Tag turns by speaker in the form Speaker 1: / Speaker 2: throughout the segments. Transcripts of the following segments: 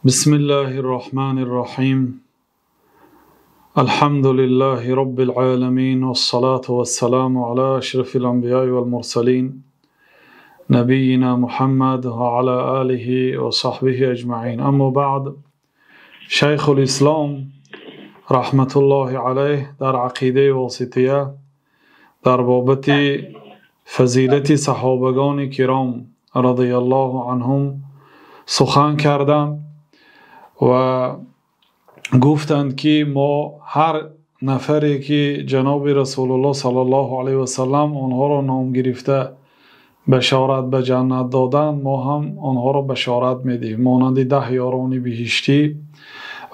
Speaker 1: Бисмиллаҳир Роҳманир Роҳим. Алҳамду лиллаҳи роббил оламин вассалату вассаламу ала ашрафил анбияи вал мурсалин набийина Муҳаммад ва ала олиҳи ва саҳбиҳи аҷмаин. Аммо баъд, Шайхул Ислом раҳматуллоҳи алайҳ дар Ақидаи Восития дар бобати фазилати саҳобагони киром разияллоҳу анҳум сухан карданд ва гуфтанд, ки мо ҳар нафаре ки ҷаноби Расулуллоҳ саллаллоҳу алайҳи васаллам онҳоро ном гирифта башорат ба ҷаннат доданд, мо ҳам онҳоро башорат медиҳем, монанди 10 ёрони биҳиштӣ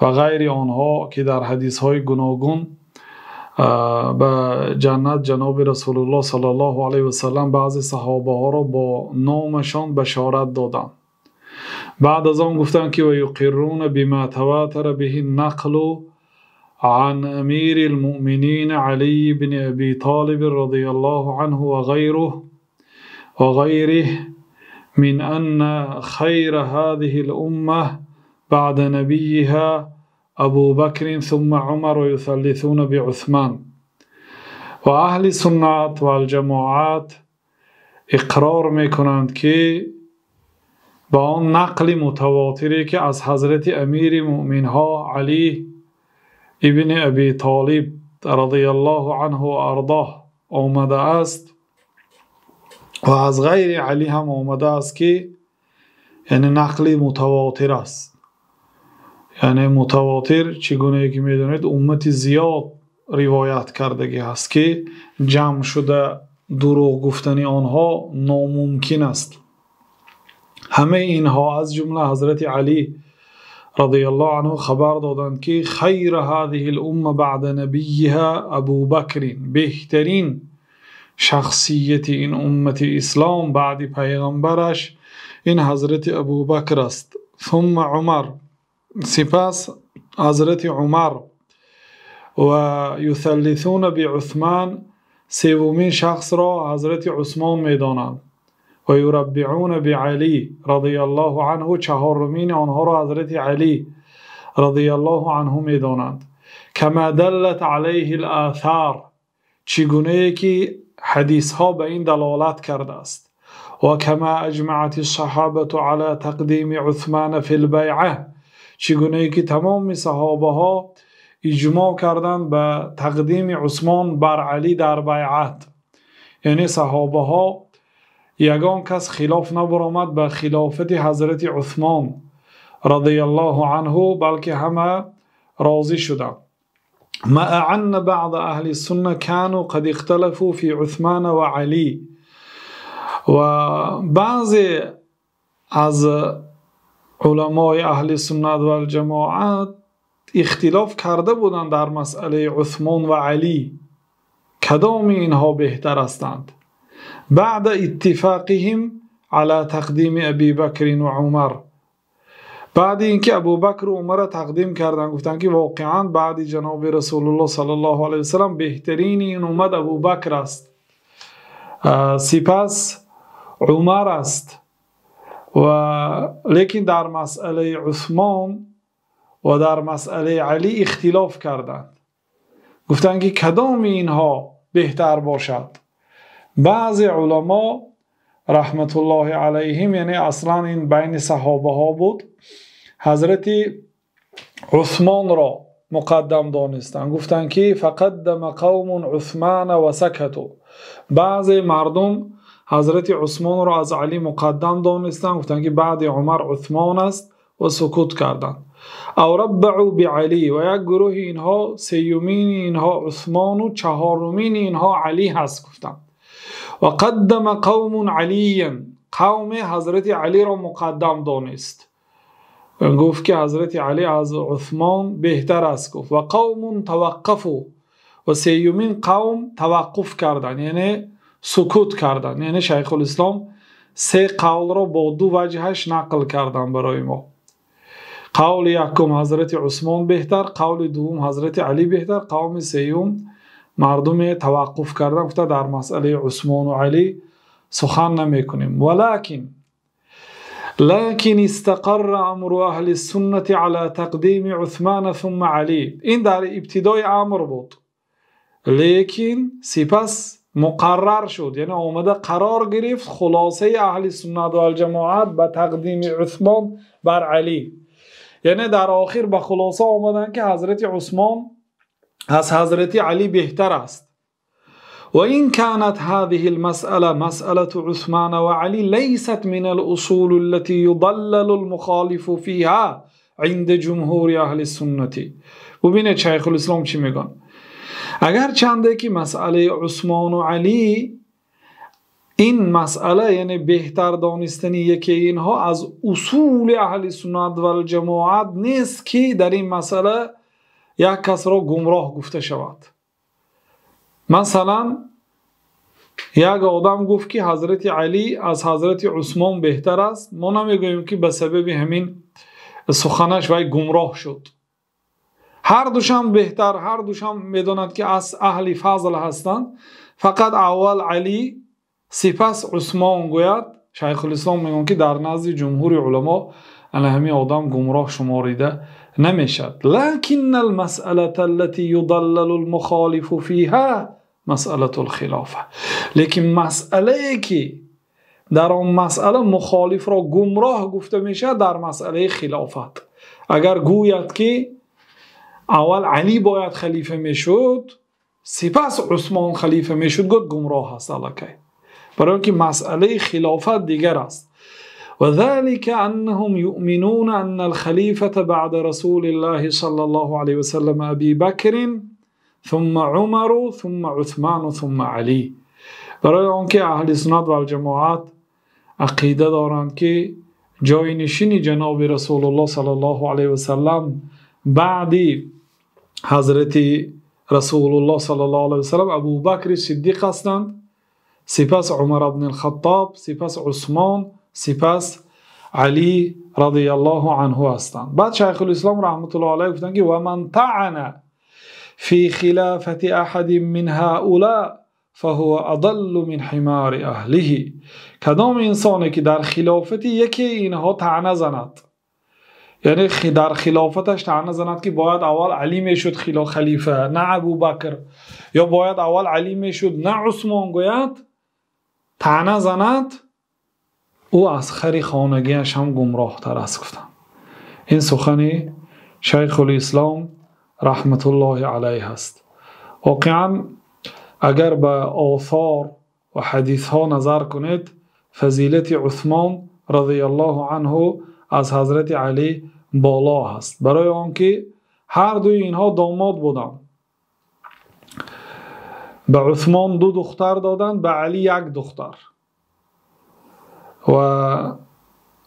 Speaker 1: ва ғайри онҳо, ки дар ҳадисҳои гуногун ба ҷаннат ҷаноби Расулуллоҳ саллаллоҳу алайҳи васаллам баъзе саҳобаҳоро бо номашон башорат доданд. Баъд аз он гуфтанд, ки ва юқирруна бима таватара биҳи нақлу ан амирил муъминин Алӣ ибни Абӣ Толиб разияллоҳу анҳу ва ғайриҳи мин анна хайра ҳазиҳил умма баъда набийиҳа Абу Бакр сумма Умар ва юсаллисуна биУсман. Ва аҳли суннат вал ҷамоат иқрор мекунанд, ки ба он нақли мутавотире ки аз ҳазрати амири муъминҳо Алӣ ибни Абӣ Толиб разияллоҳу анҳу ва ардоҳ омадааст ва аз ғайри Алӣ ҳам омадааст, ки яъне нақли мутавотир аст. Яъне мутавотир чӣ гунае ки медонед, уммати зиёд ривоят кардагӣ ҳаст, ки ҷамъ шуда дурӯғ гуфтани онҳо номумкин аст. Ҳамаи инҳо аз ҷумла ҳазрати Алӣ разияллоҳу анҳу хабар доданд, ки хайра ҳазиҳил умма баъда набийиҳа Абу Бакр, беҳтарин шахсияти ин уммати ислом баъди пайғамбараш ин ҳазрати Абу Бакр аст. Сумма Умар, сипас ҳазрати Умар, ва юсаллисуна биУсман, севумин шахсро ҳазрати Усмон медонанд, ва юраббиуна биАлӣ разияллоҳу анҳу, чаҳорумини онҳоро ҳазрати Алӣ разияллоҳу анҳу медонанд. Кама даллат алайҳил осор, чӣ гунае ки ҳадисҳо ба ин далолат кардааст. Ва кама аҷмаат ас-саҳобату ала тақдими Усмана фил байъа, чӣ гунае ки тамоми саҳобаҳо иҷмоъ карданд ба тақдими Усмон бар Алӣ дар байъат. Яъне саҳобаҳо ягон кас хилоф набаромад ба хилофати ҳазрати Усмон разияллоҳу анҳу, балки ҳама розӣ шуданд. Маъа анна баъда аҳли сунна кану қад ихталафу фи Усмана ва Алӣ, ва баъзе аз уламои аҳли суннат вал ҷамоат ихтилоф карда буданд дар масъалаи Усмон ва Алӣ, кадоми инҳо беҳтар ҳастанд. Баъда иттифоқиҳим ала тақдими Абӣ Бакр ва Умар, баъди инки Абу Бакр ва Умарро тақдим карданд, гуфтанд, ки воқеан баъди ҷаноби Расулуллоҳ саллаллоҳу алайҳи васаллам беҳтарини ин уммат Абу Бакр аст, сипас Умар аст. Ва лекин дар масъалаи Усмон ва дар масъалаи Алӣ ихтилоф карданд, гуфтанд, ки кадоми инҳо беҳтар бошад. Баъзе уламо раҳматуллоҳи алайҳим, яъне аслан ин байни саҳобаҳо буд, ҳазрати Усмонро муқаддам донистанд, гуфтанд, ки фақаддама қавмун Усмана ва сакату, баъзе мардум ҳазрати Усмонро аз Алӣ муқаддам донистанд, гуфтанд, ки баъди Умар Усмон аст ва сукут карданд. Ав раббаъу биАлӣ, ва як гурӯҳи инҳо сеюмини инҳо Усмону чаҳорумини инҳо Алӣ ҳаст гуфтанд. Ва қаддама қавмун Алиян, қавме ҳазрати Алиро муқаддам донист, гуфт, ки ҳазрати Алӣ аз Усмон беҳтар аст гуфт. Ва қавмун таваққафу, ва сеюмин қавм таваққуф карданд, яъне сукут карданд. Яъне Шайхулислом се қавлро бо ду ваҷҳаш нақл карданд барои мо. Қавли якум ҳазрати Усмон беҳтар, қавли дуввум ҳазрати Алӣ беҳтар, қавми сеюм мардуме таваққуф карданд, гуфта дар масъалаи Усмону Алӣ сухан намекунем. Валакин لكن استقر أمر أهل السنة على تقديم عثمان ثم علي. این در ابتدای امر بود، لیکن سپس مقرر شد، یعنی آمده قرار گرفت خلاصه اهل سنت و الجماعت به تقدیم عثمان بر علی. یعنی در آخر به خلاصه آمدن که حضرت عثمان از حضرت علی بهتر است. وإن كانت هذه المسألة مسألة عثمان وعلي ليست من الأصول التي يضلل المخالف فيها عند جمهور أهل السنة. ببینید شیخ الاسلام چی میگن. اگر چنده که مسئله عثمان و علی، این مسئله یعنی بهتر دانستن یکی اینها از اصول اهل سنت و الجماعت نیست که در این مسئله یک کس را گمراه گفته شود. مثلا یک آدم گفت که حضرت علی از حضرت عثمان بهتر است، ما نمیگوییم که به سبب همین سخنش وی گمراه شد. هر دوشم بهتر، هر دوشم میداند که از اهل فضل هستند، فقط اول علی سپس عثمان گوید. شیخ الاسلام میگن که در نزد جمهور علما همین آدم گمراه شماریده نمیشد. لكن المسألة التي يضلل المخالف فيها مسألة الخلافة. لیکن مسئله که در آن مسئله مخالف را گمراه گفته میشه در مسئله خلافت. اگر گوید که اول علی باید خلیفه میشد سپس عثمان خلیفه میشد، گفت گمراه است الکی، برای اینکه مسئله خلافت دیگر است. وذلك أنهم يؤمنون أن الخليفة بعد رسول الله صلى الله عليه وسلم أبي بكر ثم عمر ثم عثمان ثم علي. برای آنکه اهل سنت و الجماعت عقیده دارند که جاینشین جناب رسول الله صلی الله علیه و سلم بعد حضرت رسول الله صلی الله علیه و سلم ابوبکر صدیق هستند، سپس عمر بن الخطاب، سپس عثمان، سپس علی رضی الله عنه هستند. بعد شیخ الاسلام رحمت الله علیه گفتند که و من طعن فی خلافة احد من هؤلاء فهو اضل من حمار اهله. کدام انسانی که در خلافت یکی اینها طعنه زند، یعنی در خلافتش طعنه زند که باید اول علی میشد خلیفه نه ابوبکر، یا باید اول علی میشد نه عثمان، گوید طعنه زند، او از خری خانگیش هم گمراه تر است. گفتم این سخن شیخ الاسلام رحمت الله علیه است. واقعا اگر به آثار و حدیث ها نظر کنید، فضیلت عثمان رضی الله عنه از حضرت علی بالا هست، برای آنکه هر دوی اینها داماد بودند. به عثمان دو دختر دادند، به علی یک دختر. و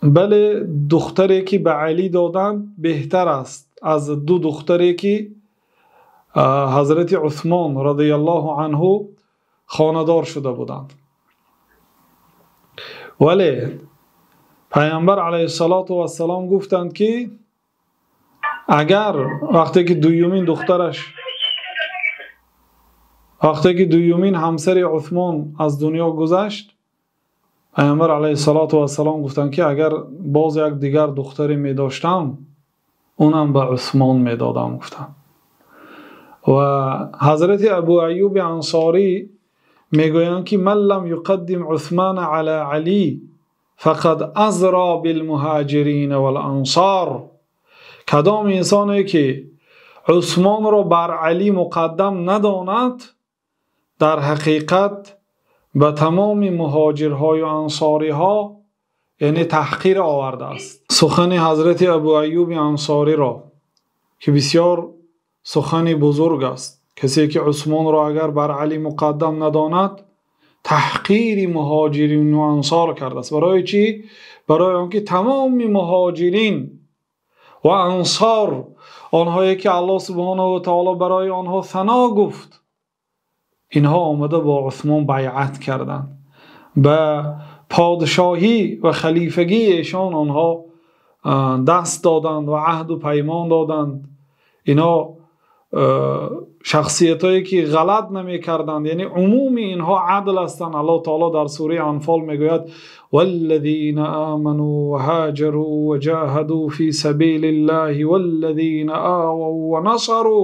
Speaker 1: بله دختری که به علی دادند بهتر است از دو دختری که حضرت عثمان رضی الله عنه خانه‌دار شده بودند. ولی پیامبر علیه الصلاة والسلام گفتند که اگر وقتی که دومین دخترش، وقتی که دومین همسر عثمان از دنیا گذشت، پیامبر علیه الصلاة والسلام گفتند که اگر باز یک دیگر دختری می داشتم اونم به عثمان می دادم. گفتند. و حضرت ابو ایوب انصاری میگویند که من لم یقدم عثمان علی علی فقد ازرا بالمهاجرین والانصار. کدام انسانی که عثمان را بر علی مقدم نداند، در حقیقت به تمام مهاجرهای و انصاری ها یعنی تحقیر آورده است. سخن حضرت ابو ایوب انصاری را که بسیار سخن بزرگ است، کسی که عثمان را اگر بر علی مقدم نداند تحقیر مهاجرین و انصار کرده است. برای چی؟ برای آنکه تمام مهاجرین و انصار، آنهایی که الله سبحانه و تعالی برای آنها ثنا گفت، اینها آمده با عثمان بیعت کردند، به پادشاهی و خلیفگی ایشان آنها دست دادند و عهد و پیمان دادند. اینا Шахсиятҳое ки ғалат намекарданд, яъне умуми инҳо адл ҳастанд. Аллоҳ таоло дар сураи Анфол мегӯяд: валлазина аману ва ҳоҷару ва ҷоҳаду фи сабилиллаҳи валлазина овав ва насару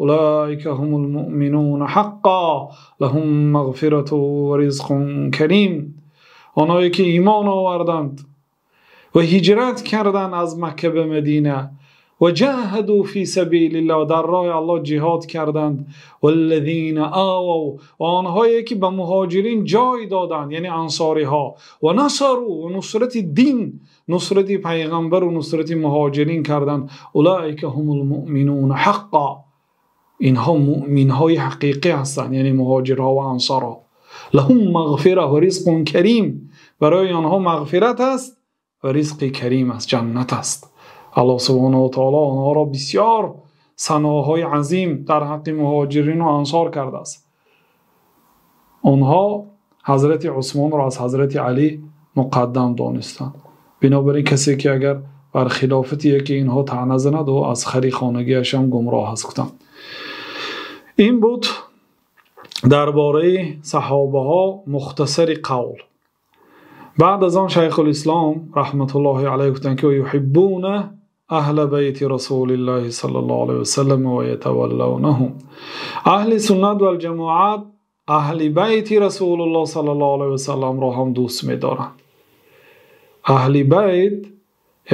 Speaker 1: улоика ҳумул муъминуна ҳаққан лаҳум мағфиратун ва ризқун карим. Онҳое ки имон оварданд ва ҳиҷрат карданд аз Макка ба Мадина ва ҷоҳаду фи сабилиллаҳ, дар роҳи Аллоҳ ҷиҳод карданд, валлазина овав, ва онҳое ки ба муҳоҷирин ҷой доданд, яъне ансориҳо, ва насару, ва нусрати дин, нусрати пайғамбар ва нусрати муҳоҷирин карданд, улоика ҳумул муъминуна ҳаққан, инҳо муъминҳои ҳақиқӣ ҳастанд, яъне муҳоҷирҳо ва ансорҳо. лаҳум мағфира ва ризқун карим, барои онҳо мағфират аст ва ризқи карим аст, ҷаннат аст. Аллоҳ субҳонаҳу ва таоло онҳоро бисёр саноҳои азим дар ҳаққи муҳоҷирин ва ансор кардааст. Онҳо ҳазрати Усмонро аз ҳазрати Алӣ муқаддам донистанд. Бинобар ин касе ки агар бар хилофати яке инҳо таъна занад, ӯ аз хари хонагиаш ҳам гумроҳ аст. Гуфтам ин буд дар бораи саҳобаҳо мухтасари қавл. Баъд аз он Шайхулислом раҳматуллоҳи алайҳ гуфтанд ки юҳиббуна аҳла байти расулиллаҳи саллаллоҳу алайҳи васаллам ва ятаваллавнаҳум. Аҳли суннат вал ҷамоат аҳли байти расулуллоҳ саллаллоҳу алайҳи васалламро ҳам дӯст медоранд. Аҳли байт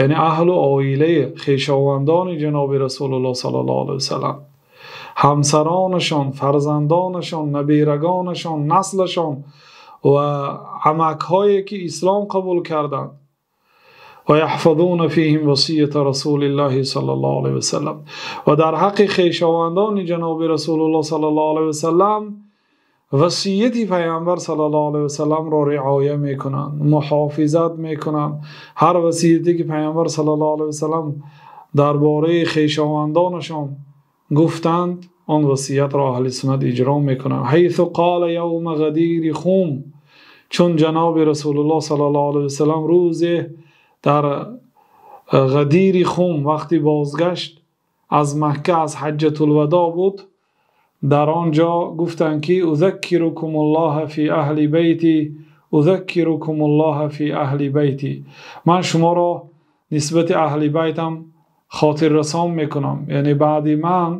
Speaker 1: яъне аҳлу оилаи хешовандони ҷаноби расулуллоҳ саллаллоҳу алайҳи васаллам, ҳамсаронашон, фарзандонашон, набирагонашон, наслашон ва амакҳое ки ислом қабул карданд. ва яҳфазуна фиҳим васията расулиллаҳи саллаллоҳу алайҳи васаллам, ва дар ҳаққи хешовандони ҷаноби расулуллоҳ саллаллоҳу алайҳи васаллам васияти пайғамбар саллаллоҳу алайҳи васалламро риоя мекунанд, муҳофизат мекунанд. Ҳар васияте ки пайғамбар саллаллоҳу алайҳи васаллам дар бораи хешовандонашон гуфтанд, он васиятро аҳли суннат иҷро мекунанд. ҳайсу қола явма ғадири хум, чун ҷаноби расулуллоҳ саллаллоҳу алайҳи васаллам рӯзе дар Ғадири Хум вақти бозгашт аз Макка аз ҳаҷҷатулвадо буд, дар он ҷо гуфтанд ки узаккирукумуллоҳа фи аҳли байти, узаккирукумуллоҳа фи аҳли байти, ман шуморо нисбати аҳли байтам хотиррасон мекунам, яъне баъди ман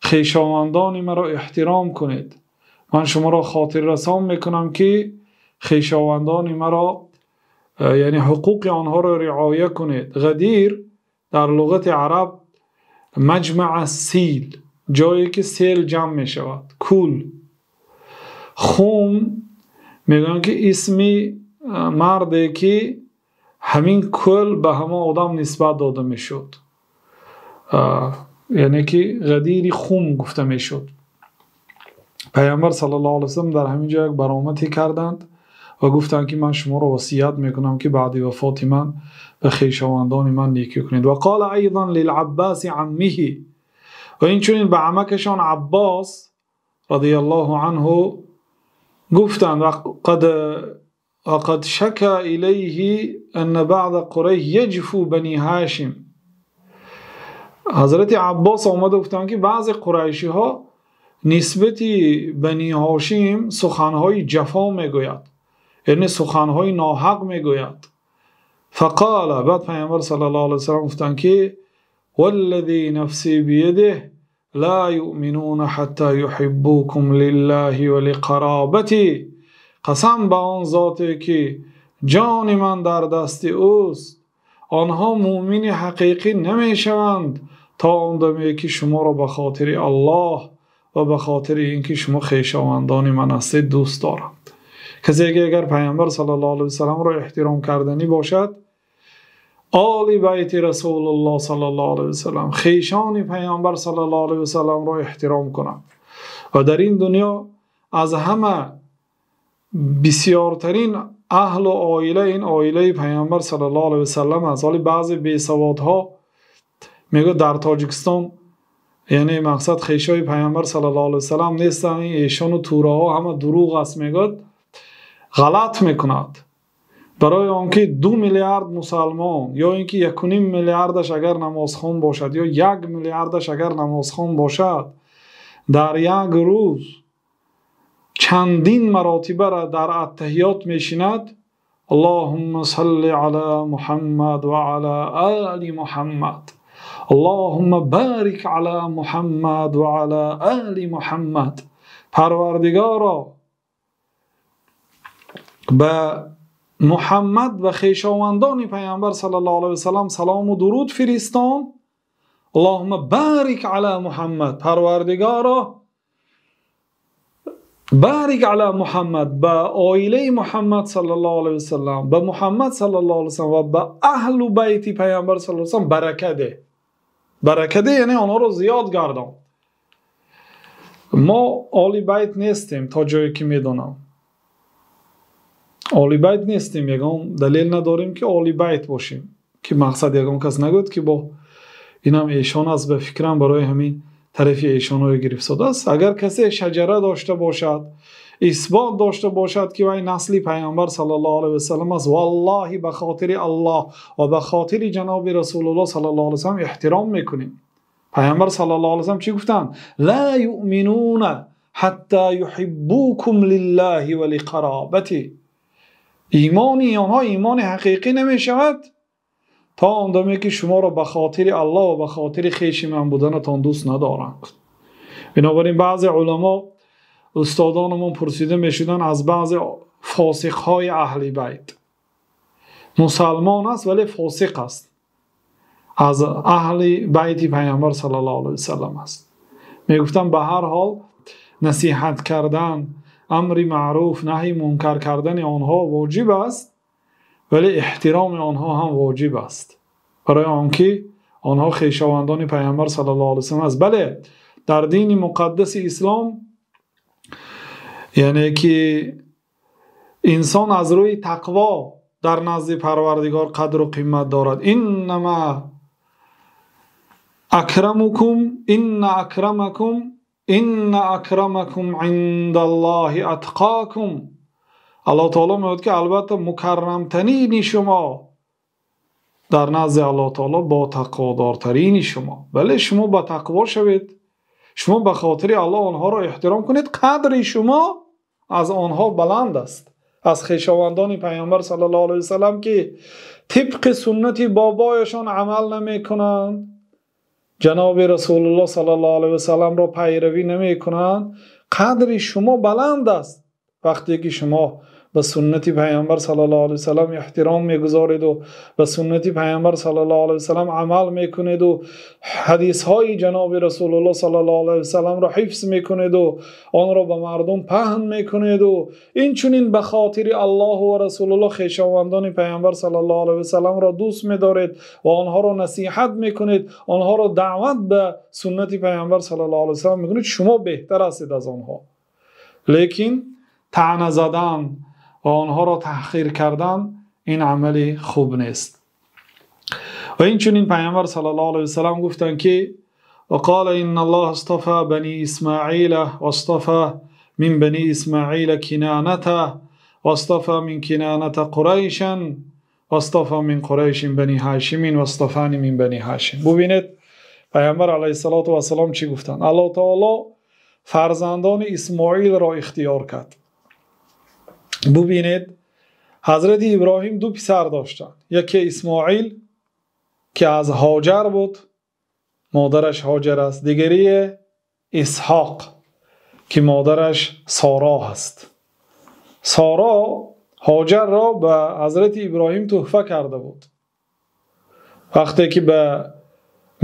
Speaker 1: хешовандони маро эҳтиром кунед. Ман шуморо хотиррасон мекунам ки хешовандони маро, яъне ҳуқуқи онҳоро риоя кунед. Ғадир дар луғати араб маҷмаъ сил, ҷое ки сел ҷамъ мешавад, кул. Хум мегӯянд ки исми марде ки ҳамин кул ба ҳамон одам нисбат дода мешуд, яъне ки Ғадири Хум гуфта мешуд. Пайғамбар саллаллоҳу алайҳи васаллам дар ҳамин ҷо як баромате карданд ва гуфтанд ки ман шуморо васият мекунам ки баъди вафоти ман ба хешовандони ман некӣ кунед. Ва қола айдан лилаббаси аммиҳи, ва инчунин ба амакашон Аббос радияллоҳу анҳу гуфтанд вақад шака илайҳи анна баъда қурайш яҷфу бани ҳошим. Ҳазрати Аббос омада гуфтанд ки баъзе қурайшиҳо нисбати бани ҳошим суханҳои ҷафо мегӯяд, яъне суханҳои ноҳақ мегӯяд. фақола, баъд пайғамбар саллаллоҳу алайҳи васаллам гуфтанд ки валлази нафси биядиҳ ла юъминуна ҳатта юҳиббукум лиллаҳи ва лиқаробати, қасам ба он зоте ки ҷони ман дар дасти ӯст, онҳо муъмини ҳақиқӣ намешаванд то он даме ки шуморо ба хотири Аллоҳ ва ба хотири ин ки шумо хешовандони ман ҳастед дӯст доранд. Касе ки агар пайғамбар саллаллоҳу алайҳи васалламро эҳтиром карданӣ бошад, оли байти расулуллоҳ саллаллоҳу алайҳи васаллам, хешони пайғамбар саллаллоҳу алайҳи васалламро эҳтиром кунад. Ва дар ин дунё аз ҳама бисёртарин аҳлу оила ин оилаи пайғамбар саллаллоҳу алайҳи васаллам аст. Ҳоло баъзе бесаводҳо мегӯяд дар Тоҷикистон, яъне мақсад хешои пайғамбар саллаллоҳу алайҳи васаллам нестанд, ин эшону тураҳо ҳама дурӯғ аст, мегӯяд. Ғалат мекунад. Барои он ки 2 миллиард мусалмон ё ин ки 1,5 миллиардаш агар намозхон бошад ё 1 миллиардаш агар намозхон бошад, дар як рӯз чандин маротиба дар аттаҳиёт мешинад. Аллоҳумма салли ала Муҳаммад ва ала али Муҳаммад, Аллоҳумма барик ала Муҳаммад ва ала али Муҳаммад. Парвардигоро, ба Муҳаммад ва хешовандони Паёмбар саллаллоҳу алайҳи васаллам салому дуруд фиристон. Аллоҳумма барик ала Муҳаммад. Парвардигоро, барик ала Муҳаммад, ба оилаи Муҳаммад саллаллоҳу алайҳи васаллам, ба Муҳаммад саллаллоҳу алайҳи васаллам ва ба аҳлу байти Паёмбар саллаллоҳу алайҳи васаллам барака деҳ. Барака деҳ, яъне онҳоро зиёд гардон. Мо оли байт нестем, то ҷое ки медонам. Оли байт нестем, ягон далел надорем ки оли байт бошем, ки мақсад ягон кас нагӯяд ки бо инам эшон аст, ба фикрам барои ҳамин тарафи эшонҳое гирифтодааст. Агар касе шаҷара дошта бошад, исбот дошта бошад ки вай насли Паёмбар саллаллоҳу алайҳи васаллам аст, валлоҳи ба хотири Аллоҳ ва ба хотири ҷаноби Расулуллоҳ саллаллоҳу алайҳи васаллам эҳтиром мекунем. Паёмбар саллаллоҳу алайҳи васаллам чӣ гуфтанд? Ла юъминуна ҳатта юҳиббукум лиллаҳи ва лиқаробати. Имони онҳо имони ҳақиқӣ намешавад то он даме ки шуморо ба хотири Аллоҳ ва ба хотири хеши ман буданатон дӯст надоранд. Бинобар ин баъзе уламо, устодонамон пурсида мешуданд аз баъзе фосиқҳои аҳли байт. Мусалмон аст, вале фосиқ аст, аз аҳли байти Паёмбар саллаллоҳу алайҳи васаллам аст. Мегуфтанд ба ҳар ҳол насиҳат кардан, амри маъруф, наҳи мункар кардани онҳо воҷиб аст, вале эҳтироми онҳо ҳам воҷиб аст, барои он ки онҳо хешовандони Паёмбар саллаллоҳу алайҳи васаллам аст. Бале, дар дини муқаддаси ислом, яъне ки инсон аз рӯи тақво дар назди Парвардигор қадру қимат дорад. Иннама акрамукум, инна акрамакум, инна акрамакум индаллоҳи атқокум. Аллоҳ таоло мегӯяд ки албатта мукаррамтарини шумо дар назди Аллоҳ таоло бо тақводортарини шумо. Бале, шумо ба тақво шавед, шумо ба хотири Аллоҳ онҳоро эҳтиром кунед, қадри шумо аз онҳо баланд аст, аз хешовандони Паёмбар саллаллоҳу алайҳи васаллам ки тибқи суннати бобояшон амал намекунанд, ҷаноби Расулуллоҳ саллаллоҳу алайҳи васалламро пайравӣ намекунанд, қадри шумо баланд аст. Вақте ки шумо ба суннати Паёмбар саллаллоҳу алайҳи васаллам эҳтиром мегузоред ва ба суннати Паёмбар саллаллоҳу алайҳи васаллам амал мекунед ва ҳадисҳои ҷаноби Расулуллоҳ саллаллоҳу алайҳи васалламро ҳифз мекунед ва онро ба мардум паҳн мекунед ва инчунин ба хотири Аллоҳ ва Расулуллоҳ хешовандони Паёмбар саллаллоҳу алайҳи васалламро дӯст медоред ва онҳоро насиҳат мекунед, онҳоро даъват ба суннати Паёмбар саллаллоҳу алайҳи васаллам мекунед, шумо беҳтар ҳастед аз онҳо. Лекин таъна задан ва онҳоро таҳқир кардан ин амали хуб нест. Ва инчунин Паёмбар саллаллоҳу алайҳи васаллам гуфтанд ки وقال إن الله اصطفى بني إسماعيل واصطفى من بني إسماعيل كنانة واصطفى من كنانة قريشا واصطفى من قريش بني هاشم واصطفاني من بني هاشم. ببینید Паёмбар алайҳиссалоту вассалом чӣ гуфтанд? Аллоҳ таоло фарзандони Исмоилро ихтиёр кард. Бубинед, Ҳазрати Иброҳим ду писар доштанд. Яке Исмоил ки аз Ҳоҷар буд, модараш Ҳоҷар аст, дигари Исҳоқ ки модараш Соро аст. Соро Ҳоҷарро ба Ҳазрати Иброҳим туҳфа карда буд. Вақте ки ба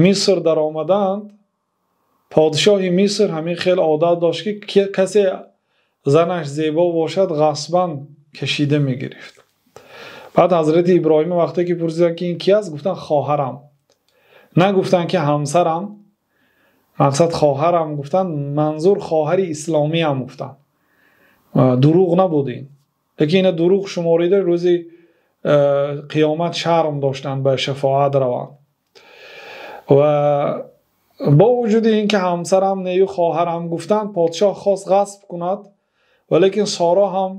Speaker 1: Миср даромаданд, подшоҳи Миср ҳамин хел одат дошт ки касе занаш зебо бошад ғасбан кашида мегирифт. Баъд Ҳазрати Иброҳим вақте ки пурсиданд ки ин ки аст, гуфтанд хоҳарам. Нагуфтанд ки ҳамсарам, мақсад хоҳарам гуфтанд, манзур хоҳари исломиам гуфтанд. Дурӯғ набуд ин. Лекин ина дурӯғ шуморида рӯзи қиёмат шарм доштанд ба шафоат раванд. Ва бо вуҷуди ин ки ҳамсарам нею хоҳарам гуфтанд, подшоҳ хост ғасб кунад, валекин Соро ҳам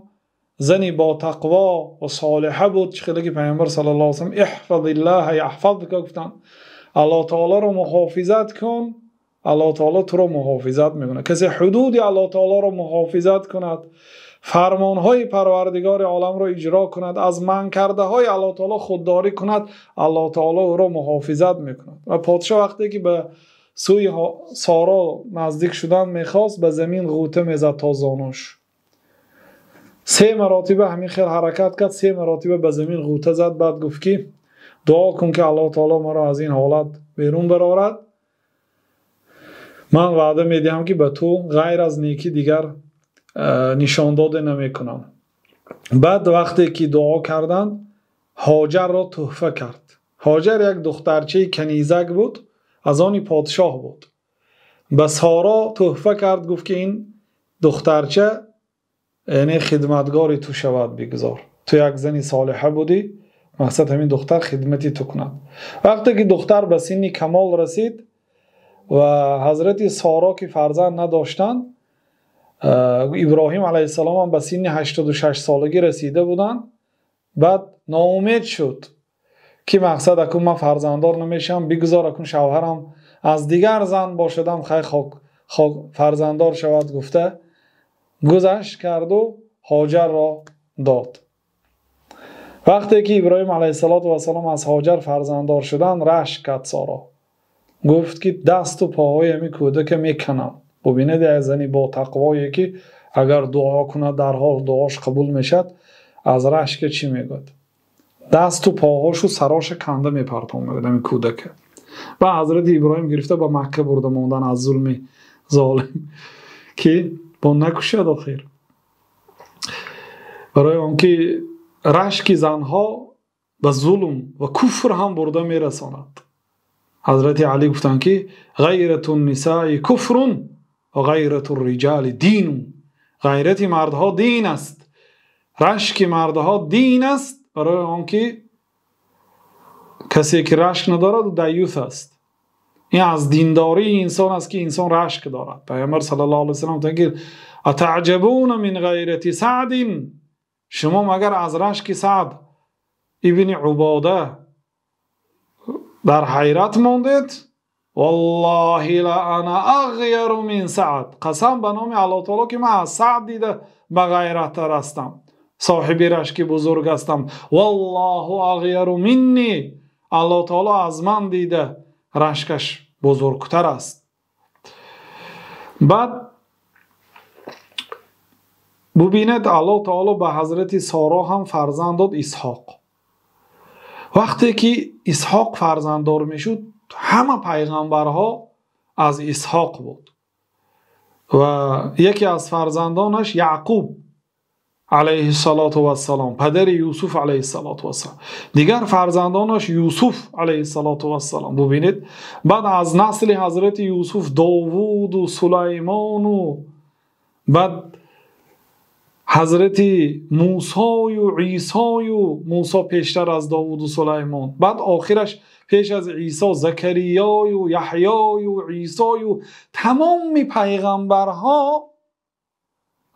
Speaker 1: Зани бо тақво ва солиҳа буд. Чӣ хеле ки Паёмбар саллаллоҳу алайҳи васаллам иҳфазиллаҳа яҳфазка гуфтанд, Аллоҳ таолоро муҳофизат кун, Аллоҳ таоло туро муҳофизат мекунад. Касе ҳудуди Аллоҳ таолоро муҳофизат кунад, фармонҳои Парвардигори оламро иҷро кунад, аз манъ кардаҳои Аллоҳ таоло худдорӣ кунад, Аллоҳ таоло ӯро муҳофизат мекунад. Ва подшоҳ вақте ки ба сӯи Соро наздик шудан мехост, ба замин ғӯта мезад то зонуш. Се маротиба ҳамин хел ҳаракат кард, се маротиба ба замин ғӯта зад. Баъд гуфт ки дуо кун ки Аллоҳ таоло маро аз ин ҳолат берун барорад. Ман ваъда медиҳам ки ба ту ғайр аз некӣ дигар нишондоде намекунам. Баъд вақте ки дуо карданд, Ҳоҷарро туҳфа кард. Ҳоҷар як духтарчаи канизак буд, аз они подшоҳ буд. Ба Соро туҳфа кард, гуфт ки ин духтарча яъне хидматгори ту шавад, бигзор. Ту як зани солиҳа будӣ, мақсад ҳамин духтар хидмати ту кунад. Вақте ки духтар ба синни камол расид ва ҳазрати Соро ки фарзанд надоштанд, Иброҳим алайҳиссалом ҳам ба синни 86 солагӣ расида буданд. Баъд ноумед шуд ки мақсад акун ман фарзанддор намешавам, бигзор акун шавҳарам аз дигар зан бошадам, хай хок фарзанддор шавад гуфта гузашт карду Ҳоҷарро дод. Вақте ки Иброҳим алайҳиссалоту вассалом аз Ҳоҷар фарзанддор шуданд, рашк кард Соро. Гуфт ки дасту поҳои ҳамин кӯдака меканам. Бубинед, як зани бо тақвое ки агар дуо кунад дарҳол дуош қабул мешавад, аз рашка чӣ мегӯяд? Дасту поҳошу сароша канда мепартон мегӯяд ҳамин кӯдака. Ба ҳазрати Иброҳим гирифта ба Макка бурда мондан аз зулми золим ки бо накушад охир. Барои он ки рашки занҳо ба зулм ва куфр ҳам бурда мерасонад. Ҳазрати Алӣ гуфтанд ки ғайрату нисаи куфрун ва ғайрату риҷали дину. Ғайрати мардҳо дин аст, рашки мардҳо дин аст. Барои он ки касе ки рашк надорад даюс аст. Ин аз диндории инсон аст ки инсон рашк дорад. Паёмбар саллаллоҳу алайҳи васаллам гуфтанд ки атаъҷабуна мин ғайрати Саъдин, шумо магар аз рашки Саъд ибни Убода дар ҳайрат мондед? Валлоҳи ла ана ағйару мин Саъд, қасам ба номи Аллоҳ таоло ки ман аз Саъд дида ба ғайраттар ҳастам, соҳиби рашки бузург ҳастам. Валлоҳу ағйару минни, Аллоҳ таоло аз ман дида рашкаш бузургтар аст. Баъд бубинед, Аллоҳ таоло ба ҳазрати Соро ҳам фарзанд дод, Исҳоқ. Вақте ки Исҳоқ фарзанддор мешуд, ҳама пайғамбарҳо аз Исҳоқ буд ва яке аз фарзандонаш Яъқуб алайҳиссалоту вассалом, падари Юсуф алайҳиссалоту вассалом, дигар фарзандонаш Юсуф алайҳиссалоту вассалом. Бубинед, баъд аз насли ҳазрати Юсуф Довуду Сулаймону, баъд ҳазрати Мусою Исою, Мусо пештар аз Довуду Сулаймон, баъд охираш пеш аз Исо Закариёю Яҳёю Исою, тамоми пайғамбарҳо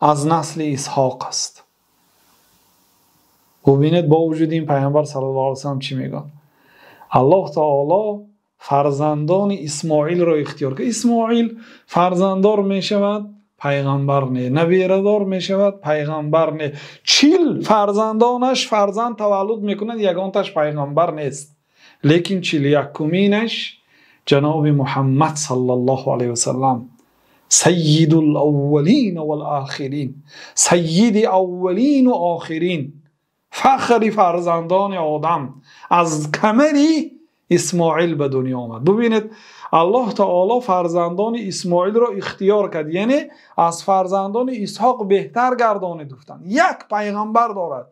Speaker 1: аз насли Исҳоқ аст. Бубинед, бо вуҷуди ин Паёмбар саллаллоҳу алайҳи васаллам чӣ мегӯяд? Аллоҳ таоло фарзандони Исмоилро ихтиёр кард. Исмоил фарзанддор мешавад, пайғамбар не, набирадор мешавад, пайғамбар не. 40 фарзандонаш фарзанд таваллуд мекунад, ягонташ пайғамбар нест. Лекин 41-уминаш ҷаноби Муҳаммад саллаллоҳу алайҳи васаллам, саййидул аввалин вал охирин, саййиди аввалин ва охирин, фахри фарзандони Одам, аз камари Исмоил ба дунё омад. Бубинед, Аллоҳ таоло фарзандони Исмоилро ихтиёр кард, яъне аз фарзандони Исҳоқ беҳтар гардонид гуфтанд. Як пайғамбар дорад,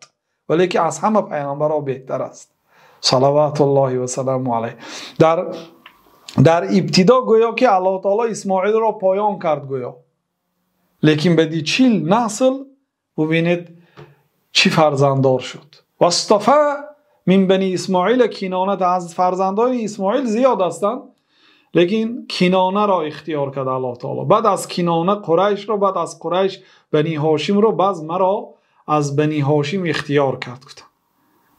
Speaker 1: вале ки аз ҳама пайғамбарҳо беҳтар аст. Салаватуллоҳи ва саламу алайҳ. Дар ибтидо гӯё ки Аллоҳ таоло Исмоилро поён кард гӯё, лекин баъди 40 насл бубинед чӣ фарзанддор шуд. Вастафа мин бани Исмоил Кинона, аз фарзандони Исмоил зиёд ҳастанд, лекин Кинонаро ихтиёр кард Аллоҳ таоло. Баъд аз Кинона Қурайшро, баъд аз Қурайш Бани Ҳошимро, баъз маро аз Бани Ҳошим ихтиёр кард, гуфтанд.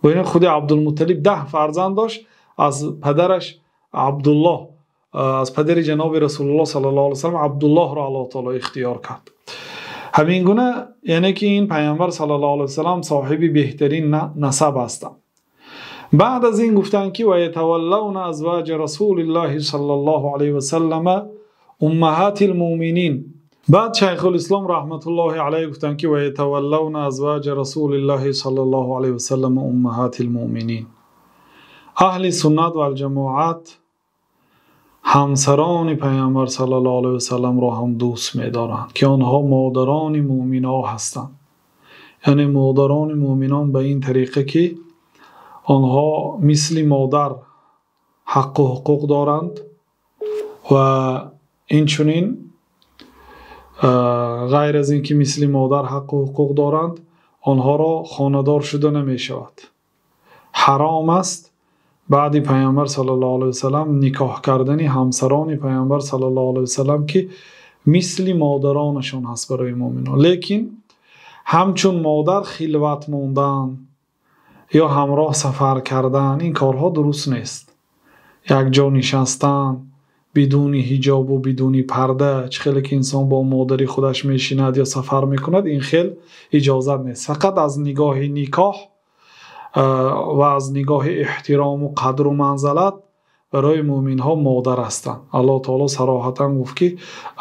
Speaker 1: Бубинед, худи Абдулмутталиб 10 фарзанд дошт, аз падараш Абдуллоҳ, аз падари ҷаноби Расулуллоҳ саллаллоҳу алайҳи васаллам Абдуллоҳро Аллоҳ таъоло ихтиёр кард. Ҳамин гуна яъне ки ин паёмбар саллаллоҳу алайҳи васаллам соҳиби беҳтарин насаб ҳастанд. Баъд аз ин гуфтанд ки وَيَتَوَلَّوْنَ أَزْوَاجَ رَسُولِ اللَّهِ صَلَّى اللَّهُ عَلَيْهِ وَسَلَّمَ أُمَّهَاتِ الْمُؤْمِنِينَ. Баъд Шайхулислом раҳматуллоҳи алайҳ гуфтанд ки وَيَتَوَلَّوْنَ أَزْوَاجَ رَسُولِ اللَّهِ صَلَّى اللَّهُ عَلَيْهِ وَسَلَّمَ أُمَّهَاتِ الْمُؤْمِنِينَ. Аҳли суннат вал ҷамоат ҳамсарони паёмбар саллаллоҳу алайҳи васалламро ҳам дӯст медоранд, ки онҳо модарони мӯъминон ҳастанд. Яъне модарони мӯъминон ба ин тариқа ки онҳо мисли модар ҳаққу ҳуқуқ доранд ва инчунин ғайр аз ин ки мисли модар ҳаққу ҳуқуқ доранд, онҳоро хонадор шуда намешавад. Ҳаром аст баъди паёмбар саллаллоҳу алайҳи васаллам никоҳ кардани ҳамсарони паёмбар саллаллоҳу алайҳи васаллам, ки мисли модаронашон ҳаст барои мӯъминон. Лекин ҳамчун модар хилват мондан ё ҳамроҳ сафар кардан, ин корҳо дуруст нест. Якҷо нишастан бидуни ҳиҷобу бидуни парда, чӣ хеле ки инсон бо модари худаш мешинад ё сафар мекунад, ин хел иҷозат нест. Фақат аз нигоҳи никоҳ ва аз нигоҳи эҳтирому қадру манзалат барои мӯъминҳо модар ҳастанд. Аллоҳ таоло сароҳатан гуфт ки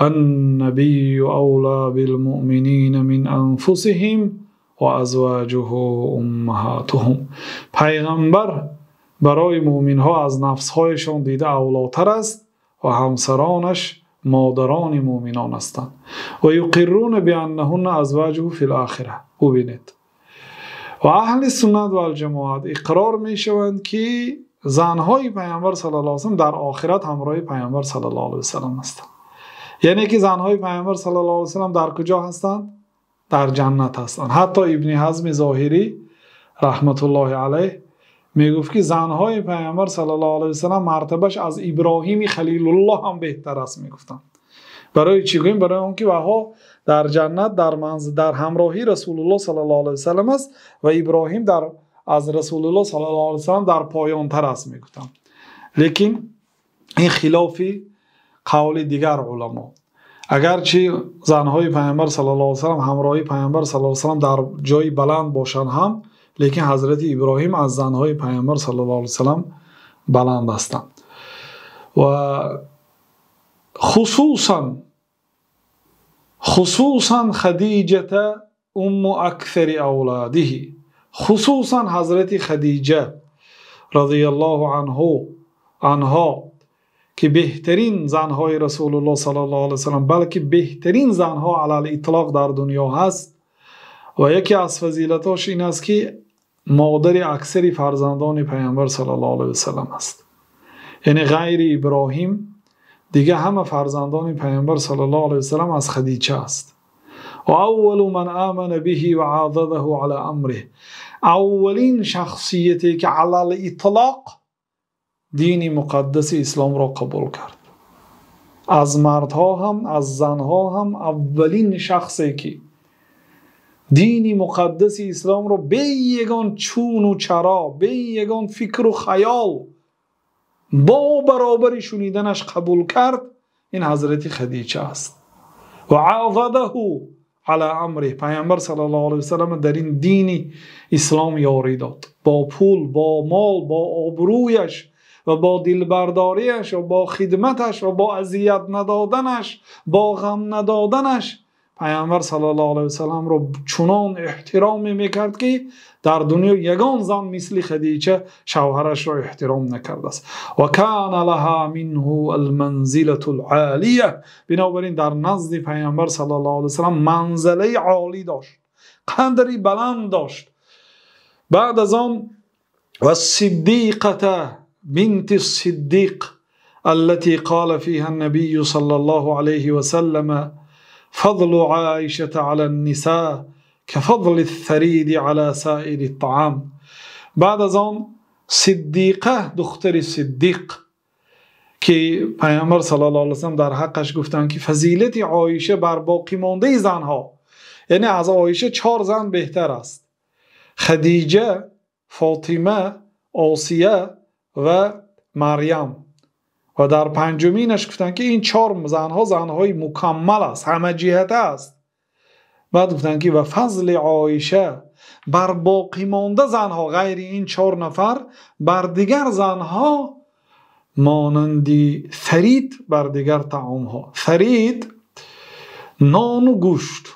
Speaker 1: аннабийю авло билмуъминина мин анфусиҳим ва азваҷуҳу уммаҳатуҳум. Пайғамбар барои мӯъминҳо аз нафсҳояшон дида авлотар аст ва ҳамсаронаш модарони мӯъминон ҳастанд. Ва юқирруна бианнаҳунна азваҷуҳу фил охира. Бубинед, ва аҳли суннат вал ҷамоат иқрор мешаванд ки занҳои паёмбар саллаллоҳу алайҳи васаллам дар охират ҳамроҳи паёмбар саллаллоҳу алайҳи васаллам ҳастанд. Яъне ки занҳои паёмбар саллаллоҳу алайҳи васаллам дар куҷо ҳастанд? Дар ҷаннат ҳастанд. Ҳатто Ибни Ҳазми Зоҳирӣ раҳматуллоҳи алайҳ мегуфт ки занҳои паёмбар саллаллоҳу алайҳи васаллам мартабаш аз Иброҳими Халилуллоҳ ҳам беҳтар аст, мегуфтанд. Барои чӣ гӯем? Барои он ки ваҳо дар ҷаннат дар манзил дар ҳамроҳии Расулуллоҳ саллаллоҳу алайҳи васаллам аст ва Иброҳим дар аз Расулуллоҳ саллаллоҳу алайҳи васаллам дар поёнтар аст, мегуфтанд. Лекин ин хилофи қавли дигар уламо. Агарчи занҳои паёмбар саллаллоҳу алайҳи васаллам ҳамроҳии паёмбар саллаллоҳу алайҳи васаллам дар ҷои баланд бошанд ҳам, лекин ҳазрати Иброҳим аз занҳои паёмбар саллаллоҳу алайҳи васаллам баланд ҳастанд. Ва хусусан Хадиҷата умму аксари авлодиҳи, хусусан ҳазрати Хадиҷа розияллоҳу анҳо, ки беҳтарин занҳои Расулуллоҳ саллаллоҳу алайҳи васаллам, балки беҳтарин занҳо алал итлоқ дар дунё ҳаст. Ва яке аз фазилатош ин аст ки модари аксари фарзандони паёмбар саллаллоҳу алайҳи васаллам аст. Яъне ғайри Иброҳим дига ҳама фарзандони паёмбар саллаллоҳу алайҳи васаллам аз Хадиҷа аст. Ва аввалу ман амана биҳи ва азадаҳу ала амриҳ, аввалин шахсияте ки алал итлоқ дини муқаддаси исломро қабул кард. Аз мардҳо ҳам аз занҳо ҳам аввалин шахсе ки дини муқаддаси исломро бе ягон чуну чаро, бе ягон фикру хаёл бо баробари шуниданаш қабул кард, ин ҳазрати Хадиҷа аст. Ва азадаҳу ала амриҳ, паёмбар саллаллоҳу алайҳи васаллам дар ин дини ислом ёрӣ дод, бо пул, бо мол, бо обрӯяш ва бо дилбардориаш ва бо хидматаш ва бо азият надоданаш, бо ғам надоданаш паёмбар саллаллоҳу алайҳи васалламро чунон эҳтироме мекард ки дар дунё ягон зан мисли Хадиҷа шавҳарашро эҳтиром накардааст. Ва кана лаҳа минҳу алманзилату алолия, бинобар ин дар назди паёмбар саллаллоҳу алайҳи васаллам манзилаи олӣ дошт, қадри баланд дошт. Баъд аз он вассиддиқата бинти сиддиқ аллати қала фиҳа аннабию саллаллоҳу алайҳи васаллам فضل عائشة على النساء كفضل الثريد على سائر الطعام. بعد از آن صدیقه دختر صدیق که پیامبر صلی الله علیه و سلم در حقش گفتند که فضیلت عایشه بر باقی مانده زنها، Яъне аз Оиша 4 зан беҳтар аст: Хадиҷа, Фотима, Осия ва Марям. Ва дар панҷуминаш гуфтанд, ки ин 4 занҳо занҳои мукаммал аст, ҳамаҷиҳата аст. Баъд гуфтанд, ки ва фазли Оиша бар боқимонда занҳо ғайри ин 4 нафар бар дигар занҳо монанди сарид бар дигар таомҳо. Сарид нону гӯшт,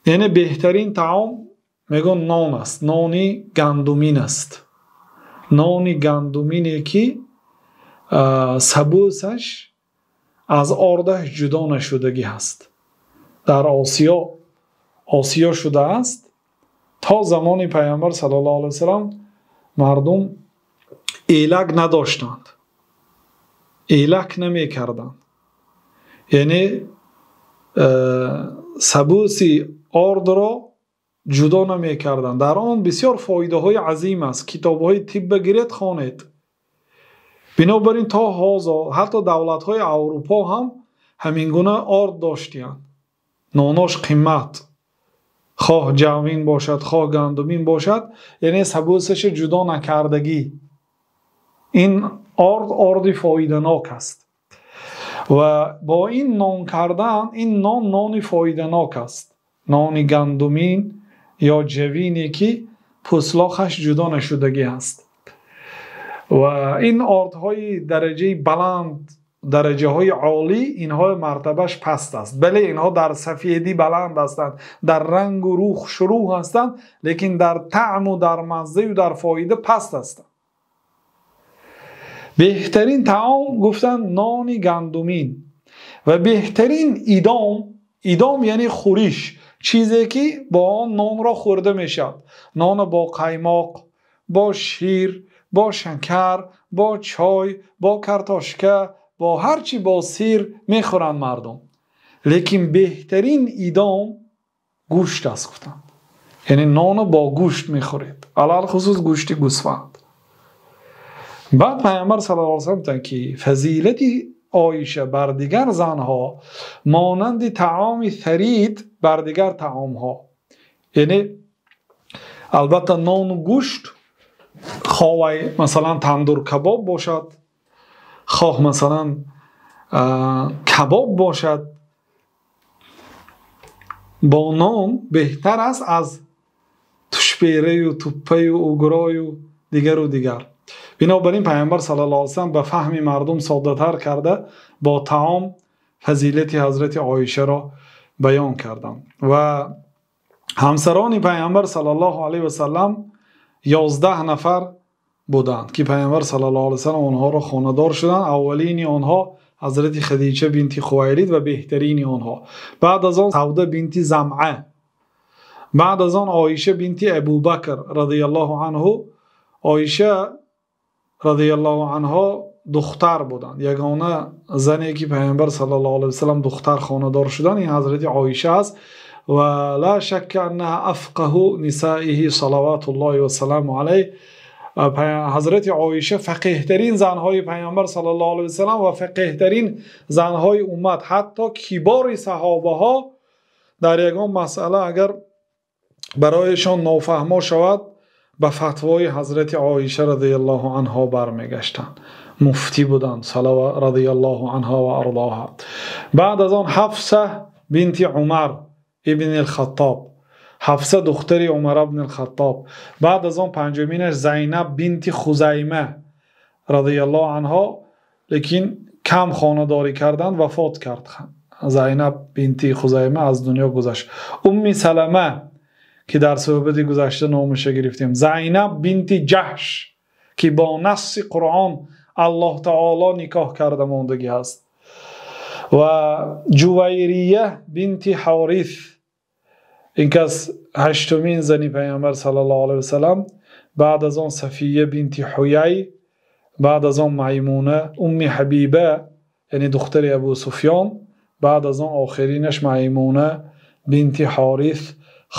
Speaker 1: яъне беҳтарин таом мегӯн нон аст, нони гандумин аст. Нони гандумине ки сабусаш аз ордаш ҷудо нашудагӣ ҳаст. Дар Осиё шудааст. То замони Пайғамбар саллаллоҳу алайҳи васаллам мардум элак надоштанд, элак намекарданд. Яъне сабуси ордро ҷудо намекарданд. Дар он бисёр фоидаҳои азим аст. Китобҳои тибба гиред, хонед. Бинобар ин то ҳозир ҳатто давлатҳои Аврупо ҳам ҳамин гуна орд доштиянд. Нонош қимат, хоҳ ҷавин бошад, хоҳ гандумин бошад, яъне сабусаша ҷудо накардагӣ. Ин орд орди фоиданок аст ва бо ин нон кардан ин нон нони фоиданок аст. Нони гандумин ё ҷавине ки пӯслоқаш ҷудо нашудагӣ аст. Ва ин ордҳои дараҷаи баланд, дараҷаҳои олӣ, инҳо мартабаш паст аст. Бале, инҳо дар сафедӣ баланд ҳастанд, дар рангу рӯх шурӯъ ҳастанд, лекин дар таъму дар маззаю дар фоида паст ҳастанд. Беҳтарин таом гуфтанд нони гандумин ва беҳтарин идом, идом яъне хӯриш, чизе ки бо он нонро хӯрда мешавад. Нонро бо қаймоқ, бо шир, бо шакар, бо чой, бо картошка, бо ҳар чи бо сир мехӯранд мардум. Лекин беҳтарин идом гӯшт аст гуфтанд. Яъне нонро бо гӯшт мехӯред, алалхусус гӯшти гӯсфанд. Баъд Пайғамбар саллаллоҳу алайҳи васаллам гуфтанд, ки фазилати Оиша бар дигар занҳо монанди таоми сарид бар дигар таомҳо. Яъне албатта нону гӯшт, хоҳ масалан тандур кабоб бошад, хоҳ масалан кабоб бошад, бо нон беҳтар аст аз тушпераю туппаю угрою дигару дигар. Бинобар ин Пайғамбар саллаллоҳу алайҳи васаллам ба фаҳми мардум соддатар карда бо таом фазилати ҳазрати Оишаро баён карданд. Ва ҳамсарони Пайғамбар саллаллоҳу алайҳи васаллам 11 нафар буданд, ки Пайғамбар саллаллоҳу алайҳи васаллам онҳоро хонадор шуданд. Аввалини онҳо ҳазрати Хадича бинти Хувайлид ва беҳтарини онҳо. Баъд аз он Савда бинти Замъа, баъд аз он Оиша бинти Абубакр радияллоҳу анҳу. Оиша радияллоҳу анҳо духтар буданд. Ягона зане ки Пайғамбар саллаллоҳу алайҳи васаллам духтар хонадор шуданд, ин ҳазрати Оиша аст. Ва ла шакка аннаҳа афқаҳу нисаиҳи салаватуллоҳи вассаламу алайҳ. Ҳазрати Оиша фақеҳтарин занҳои Пайғамбар саллаллоҳу алайҳи васаллам ва фақеҳтарин занҳои уммат. Ҳатто кибори саҳобаҳо дар ягон масъала агар барояшон нофаҳмо шавад, ба фатвои ҳазрати Оиша радияллоҳу анҳо бармегаштанд. Муфтӣ буданд радияллоҳу анҳо ва ардоҳа. Баъд аз он Ҳафса бинти Умар ибни ал-Хаттоб, Ҳафса духтари Умар ибни ал-Хаттоб. Баъд аз он панҷуминаш Зайнаб бинти Хузайма радияллоҳу анҳо, лекин кам хонадорӣ карданд, вафот кард. Зайнаб бинти Хузайма аз дунё гузашт. Умми Салама ки дар суҳбати гузашта номаша гирифтем, Зайнаб бинти Ҷаҳш ки бо насси Қуръон Аллоҳ таоло никоҳ карда мондагӣ ҳаст, ва Ҷувайрия бинти Ҳорис, ин кас ҳаштумин зани Пайғамбар саллаллоҳу алайҳи васаллам. Баъд аз он Сафия бинти Ҳуяй, баъд аз он Маймуна, Умми Ҳабиба, яъне духтари Абу Суфён, баъд аз он охиринаш Маймуна бинти Ҳорис,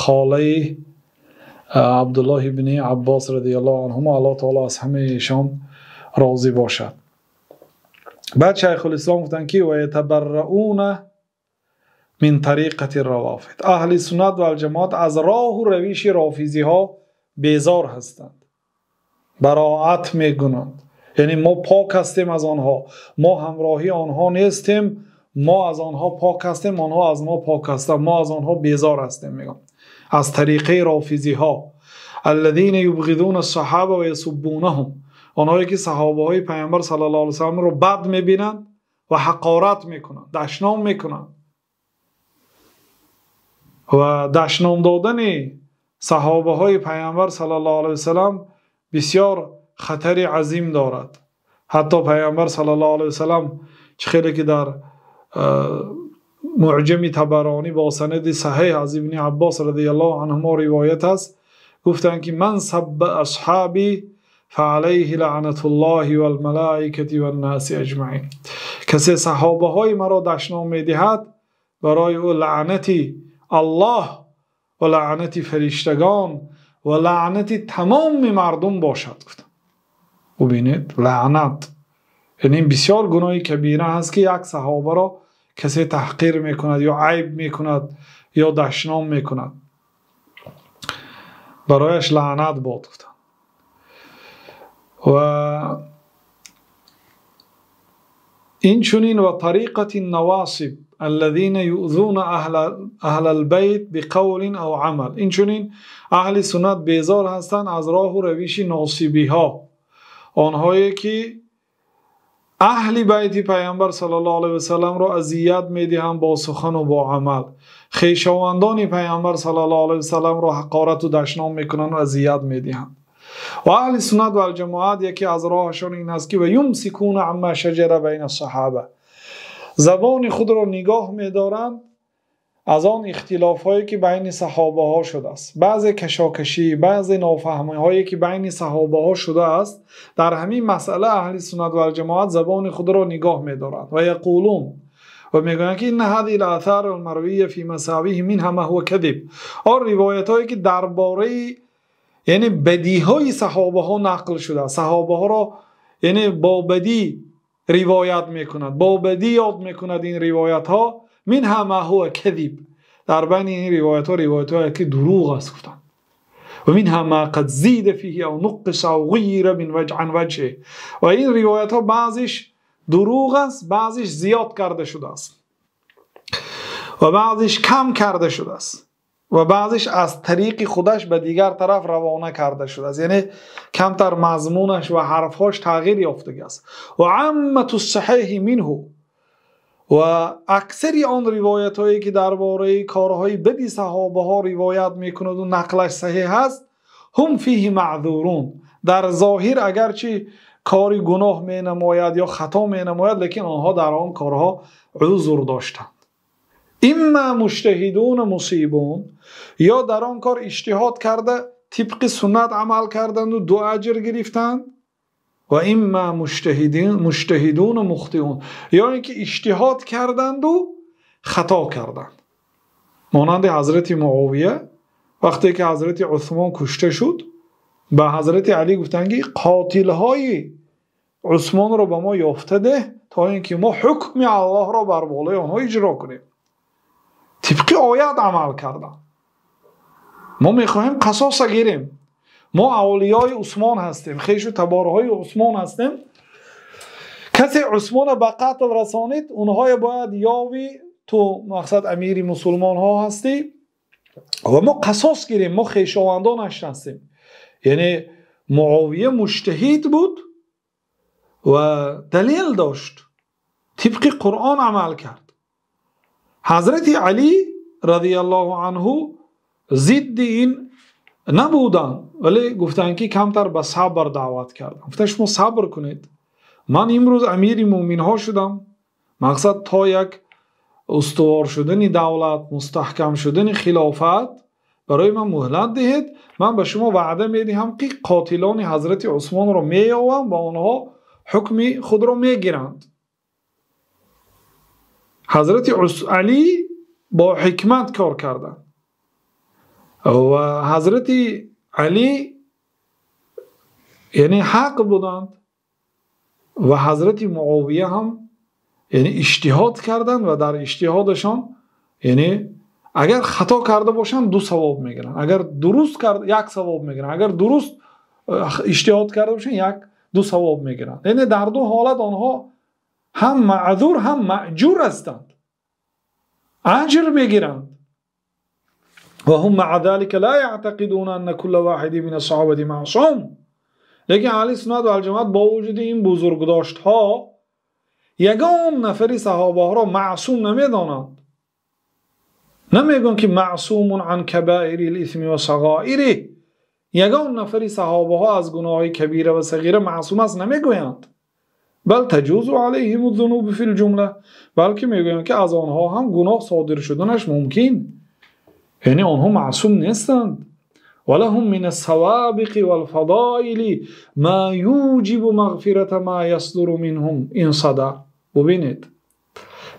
Speaker 1: холаи Абдуллоҳ ибни Аббос радияллоҳу анҳума. Аллоҳ таоло аз ҳамаи эшон розӣ бошад. Баъд Шайхулислом гуфтанд, ки ва ятабаррауна мин тариқати равофид. Аҳли суннат вал ҷамоат аз роҳу равиши рофизиҳо безор ҳастанд, бароат мекунанд. Яъне мо пок ҳастем аз онҳо, мо ҳамроҳи онҳо нестем, мо аз онҳо пок ҳастем, онҳо аз мо пок ҳастанд, мо аз онҳо безор ҳастем, мегӯям аз тариқаи рофизиҳо. الذين يبغضون الصحابة ويسبونهم, онҳое ки саҳобаҳои Паёмбар саллаллоҳу алайҳи васаллам ро бад мебинанд ва ҳақорат мекунанд, дашном мекунанд. Ва дашном додани саҳобаҳои Паёмбар саллаллоҳу алайҳи васаллам бисёр хатари азим дорад. Ҳатто Паёмбар саллаллоҳу алайҳи васаллам чӣ хеле ки дар Муъҷами Табаронӣ бо санади саҳеҳ аз Ибни Аббос радияллоҳу анҳумо ривоят аст, гуфтанд ки ман сабба асҳоби фаалайҳи лаънатуллоҳи валмалоикати ваннаси аҷмаин. Касе саҳобаҳои маро дашном медиҳад, барои ӯ лаънати Аллоҳ ва лаънати фариштагон ва лаънати тамоми мардум бошад, гуфтанд. Бубинед, лаънат, яъне бисёр гуноҳи кабира ҳаст ки як саҳобаро касе таҳқир мекунад ё айб мекунад ё дашном мекунад, барояш лаънат бод, гуфтанд. Ва инчунин ва тариқати навосиб аллазина юъзуна аҳлал байт биқавлин ав амал. Инчунин аҳли суннат безор ҳастанд аз роҳу равиши носибиҳо, онҳое ки аҳли байти Паёмбар саллаллоҳу алайҳи васалламро азият медиҳанд бо сухан ва бо амал, хешовандони Паёмбар саллаллоҳу алайҳи васалламро ҳақорату дашном мекунанд ва азият медиҳанд. Ва аҳли суннат вал ҷамоат яке аз роҳашон ин аст ки ва юмсикуна амма шаҷара байна саҳоба, забони худро нигоҳ медоранд аз он ихтилофҳое ки байни саҳобаҳо шудааст, баъзе кашокашӣ, баъзе нофаҳмиҳое ки байни саҳобаҳо шудааст. Дар ҳамин масъала аҳли суннат вал ҷамоат забони худро нигоҳ медоранд ва яқулун, ва мегӯянд ки инна ҳазиҳил оҫор алмарвия фи масавиҳи минҳа ма ҳува кадиб. Он ривоятҳое ки дар бораи яъне бадиҳои саҳобаҳо нақл шудааст, саҳобаҳоро яъне бо бадӣ ривоят мекунад, бо бадӣ ёд мекунад, ин ривоятҳо минҳа ма ҳува кадиб, дар байни ин ривоятҳо ривоятҳое ки дурӯғ аст, гуфтанд. Ва минҳа ма қад зида фиҳи ав нуққиса ав ғуйира мин ан ваҷҳиҳ. Ва ин ривоятҳо баъзиш дурӯғ аст, баъзиш зиёд карда шудааст ва баъзиш кам карда шудааст ва баъзиш аз тариқи худаш ба дигар тараф равона карда шудааст, яъне камтар мазмунаш ва ҳарфҳош тағйир ёфтагиаст. Ва аммату саҳиҳи минҳу, ва аксари он ривоятҳое ки дар бораи корҳои бади саҳобаҳо ривоят мекунад ва нақлаш саҳиҳ аст, ҳум фиҳи маъзурун, дар зоҳир агарчи кори гуноҳ менамояд ё хато менамояд, лекин онҳо дар он корҳо узр доштанд. Имма муҷтаҳидун мусибун, ё дар он кор иҷтиҳод карда тибқи суннат амал карданд ва ду аҷр гирифтанд, ва имма муҷтаҳидун мухтиун, ё инки иҷтиҳод карданд ва хато карданд. Монанди ҳазрати Муовия вақте ки ҳазрати Усмон кушта шуд, ба ҳазрати Алӣ гуфтанд ки қотилҳои Усмонро ба мо ёфта деҳ то инки мо ҳукми Аллоҳро бар болои онҳо иҷро кунем. Тибқи оят амал карданд. Мо мехоҳем қасоса гирем. Мо авлиёи Усмон ҳастем, хешу таборҳои Усмон ҳастем. Касе Усмонро ба қатл расонид, онҳое бояд ёви, ту мақсад амири мусулмонҳо ҳастӣ ва мо қасос гирем, мо хешовандонаш ҳастем. Яъне Муовия муҷтаҳид буд ва далел дошт, тибқи Қуръон амал кард. Ҳазрати Алӣ радияллоҳу анҳу зидди ин набуданд, вале гуфтанд ки камтар ба сабр даъват карданд. Гуфтанд шумо сабр кунед, ман имрӯз амири мӯъминҳо шудам, мақсад то як устувор шудани давлат, мустаҳкам шудани хилофат барои ман муҳлат диҳед, ман ба шумо ваъда медиҳам ки қотилони ҳазрати Усмонро меёвам ва онҳо ҳукми худро мегиранд. Ҳазрати Алӣ бо ҳикмат кор карданд ва ҳазрати Алӣ яъне ҳақ буданд ва ҳазрати Муовия ҳам яъне иҷтиҳод карданд ва дар иҷтиҳодашон Яъне агар хато карда бошанд, ду савоб мегиранд. Агар дуруст кард, як савоб мегиранд. Агар дуруст иҷтиҳод карда бошанд, як ду савоб мегиранд. Яъне дар ду ҳолат онҳо ҳам маъзур, ҳам маъҷур ҳастанд, аҷр мегиранд. Ва ҳум маъа залика ло яътақидуна анна кулла воҳидин мина ас-саҳобати маъсум. Лекин аҳли суннат вал ҷамоат бо вуҷуди ин бузургдоштҳо ягон нафари саҳобаҳоро маъсум намедонанд. Намегӯянд ки маъсумун ан кабоирил исми ва сағоириҳ. Ягон нафари саҳобаҳо аз гуноҳи кабира ва сағира маъсум аст намегӯянд. Бал таҷузу алайҳим зунуб фил ҷумла, балки мегӯянд ки аз онҳо ҳам гуноҳ содир шуданаш мумкин, яъне онҳо маъсум нестанд. ولهم من السوابق والفضائل ما يوجب مغفرة ما يصدر منهم إن صدر. ببینید،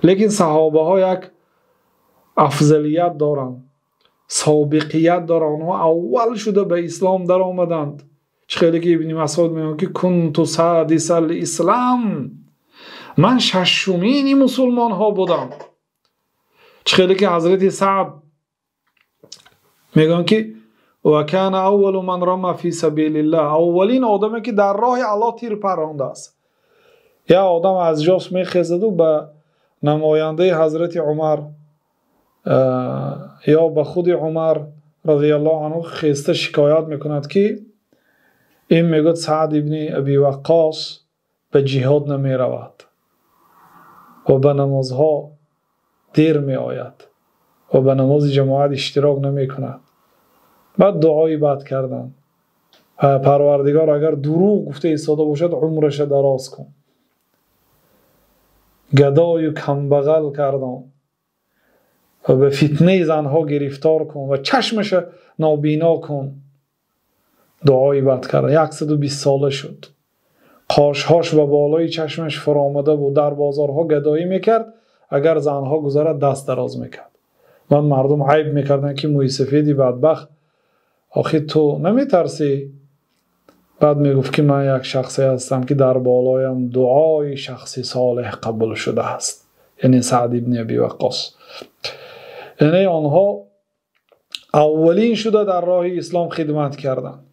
Speaker 1: لیکن صحابه ها یک افضلیت دارند، سابقیت دارند. آنها اول شده به اسلام در آمدند. خیلی که ابن مسعود میگه که کنت سادس الاسلام، من ششمین مسلمان ها بودم. خیلی که حضرت سعد میگن که و کان اول من رمى فی سبیل الله، اولین آدمی که در راه الله تیر پرانده است. یا آدم از جاش میخیزد و به نماینده حضرت عمر یا به خود عمر رضی الله عنه خیسته شکایت میکند که این میگوید سعد ابن ابی وقاص به جهاد نمیرود و به نمازها دیر میآید و به نماز جماعت اشتراک نمیکند. بعد دعای بد کردن، پروردگار اگر دروغ گفته ایستاده باشد عمرش دراز کن. گدای و کمبغل کردن و به فتنه زنها گرفتار کن و چشمش نابینا کن. دعای بد کردن. 120 ساله شد، قاشهاش و بالای چشمش فرامده بود، در بازارها گدایی میکرد، اگر زنها گذرد دست دراز میکرد. من مردم عیب میکردن که موی سفیدی بدبخت، آخه تو نمیترسی؟ بعد میگفت که من یک شخصی هستم که در بالایم دعای شخصی صالح قبول شده است، یعنی سعد ابن ابی وقاص. یعنی آنها اولین شده در راه اسلام خدمت کردند.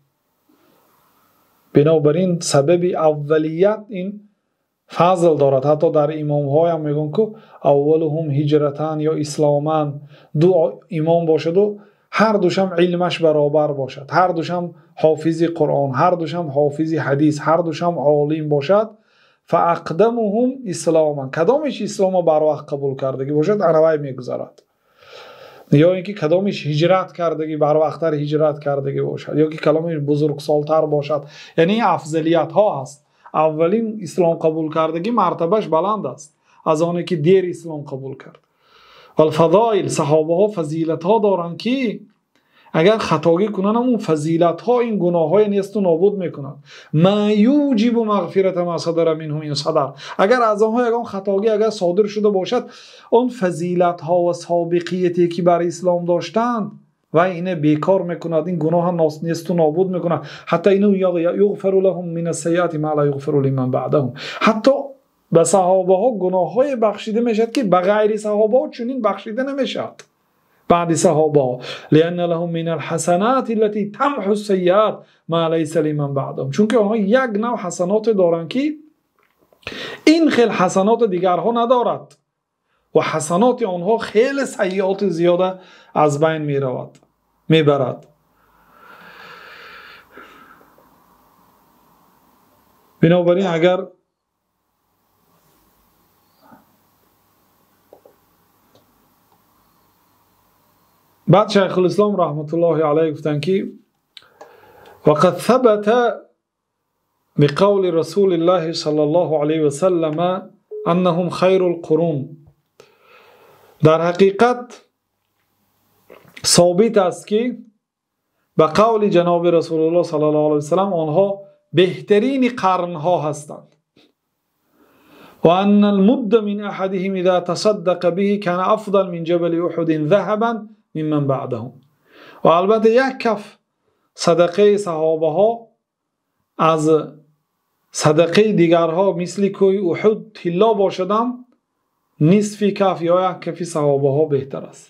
Speaker 1: بنابراین سبب اولیت این فضل دارد. حتی در امام های هم میگن که اولهم هجرتان یا اسلامان، دو امام باشد و هر دوشم علمش برابر باشد، هر دوشم حافظ قرآن، هر دوشم حافظ حدیث، هر دوشم عالم باشد، فاقدمهم اسلاما، کدامش اسلام بر وقت قبول کردگی باشد انوای میگذارد، یا اینکه کدامش هجرت کردگی بر وقتتر هجرت کردگی باشد، یا که کدامش بزرگسالتر باشد. یعنی افضلیت ها هست. اولین اسلام قبول کردگی مرتبهش بلند است از آنی که دیر اسلام قبول کرد. والفضائل، صحابه ها فضیلت ها دارند که اگر خطاگی کنند اون فضیلت ها این گناه های نیست و نابود میکنند. ما یوجب مغفرت ما صدر منهم این صدر، اگر از آنها یگان خطاگی اگر صادر شده باشد، اون فضیلت ها و سابقیتی که بر اسلام داشتند و اینه بیکار میکند، این گناه نیست و نابود میکند. حتی اینو یغفر لهم من السیئات ما لا یغفر لمن بعدهم، حتی به صحابه ها گناه های بخشیده میشد که به غیر صحابه ها چنین بخشیده نمیشد بعد صحابه ها. لأن لهم من الحسنات التي تمحو السیئات ما ليس لمن بعدهم، چون که آنها یک نوع حسنات دارند که این خیل حسنات دیگرها ندارد و حسنات آنها خیلی سیئات زیاده از بین میرود میبرد. بنابراین اگر بعد شیخ الاسلام رحمت الله علیه گفتند که وقد ثبت بقول رسول الله صلی الله علیه وسلم انهم خیر القرون، در حقیقت ثابت است که به قول جناب رسول الله صلی الله علیه وسلم آنها بهترین قرنها هستند. وان المد من احدهم اذا تصدق به كان افضل من جبل احد ذهبا ممن بعدهم. و البته یک کف صدقه صحابه ها از صدقه دیگرها مثل کوه احد طلا باشدم нисфи каф ё як кафи саҳобаҳо беҳтар аст.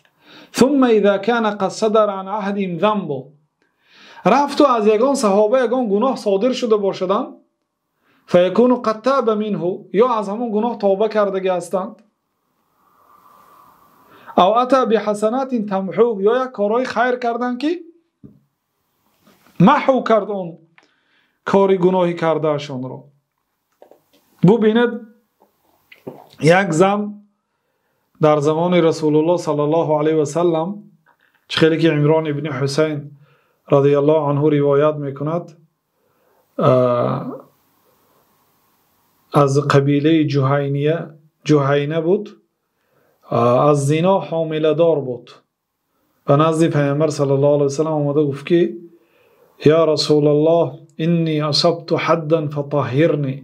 Speaker 1: ثم اذا كان قد صدر عن احدهم ذنب, рафту аз ягон саҳоба ягон гуноҳ содир шуда бошаданд, فيكون قد تاب منه, ё аз ҳамон гуноҳ тавба кардагӣ ҳастанд, أو أتى بحسنات تمحوه, ё як корҳои хайр карданд, ки маҳв кард он кори гуноҳӣ кардаашонро. Бубинед, як зан дар замони Расулуллоҳ саллаллоҳу алайҳи васаллам, чӣ хеле ки Имрон ибни Ҳусайн радиаллоҳу анҳу ривоят мекунад, аз қабилаи Ҷуҳайна буд, аз зино ҳомиладор буд. Ба назди Пайғамбар саллаллоҳу алайҳи васаллам омада гуфт, ки ё Расулаллоҳ, инни асабту ҳаддан фатаҳҳирни.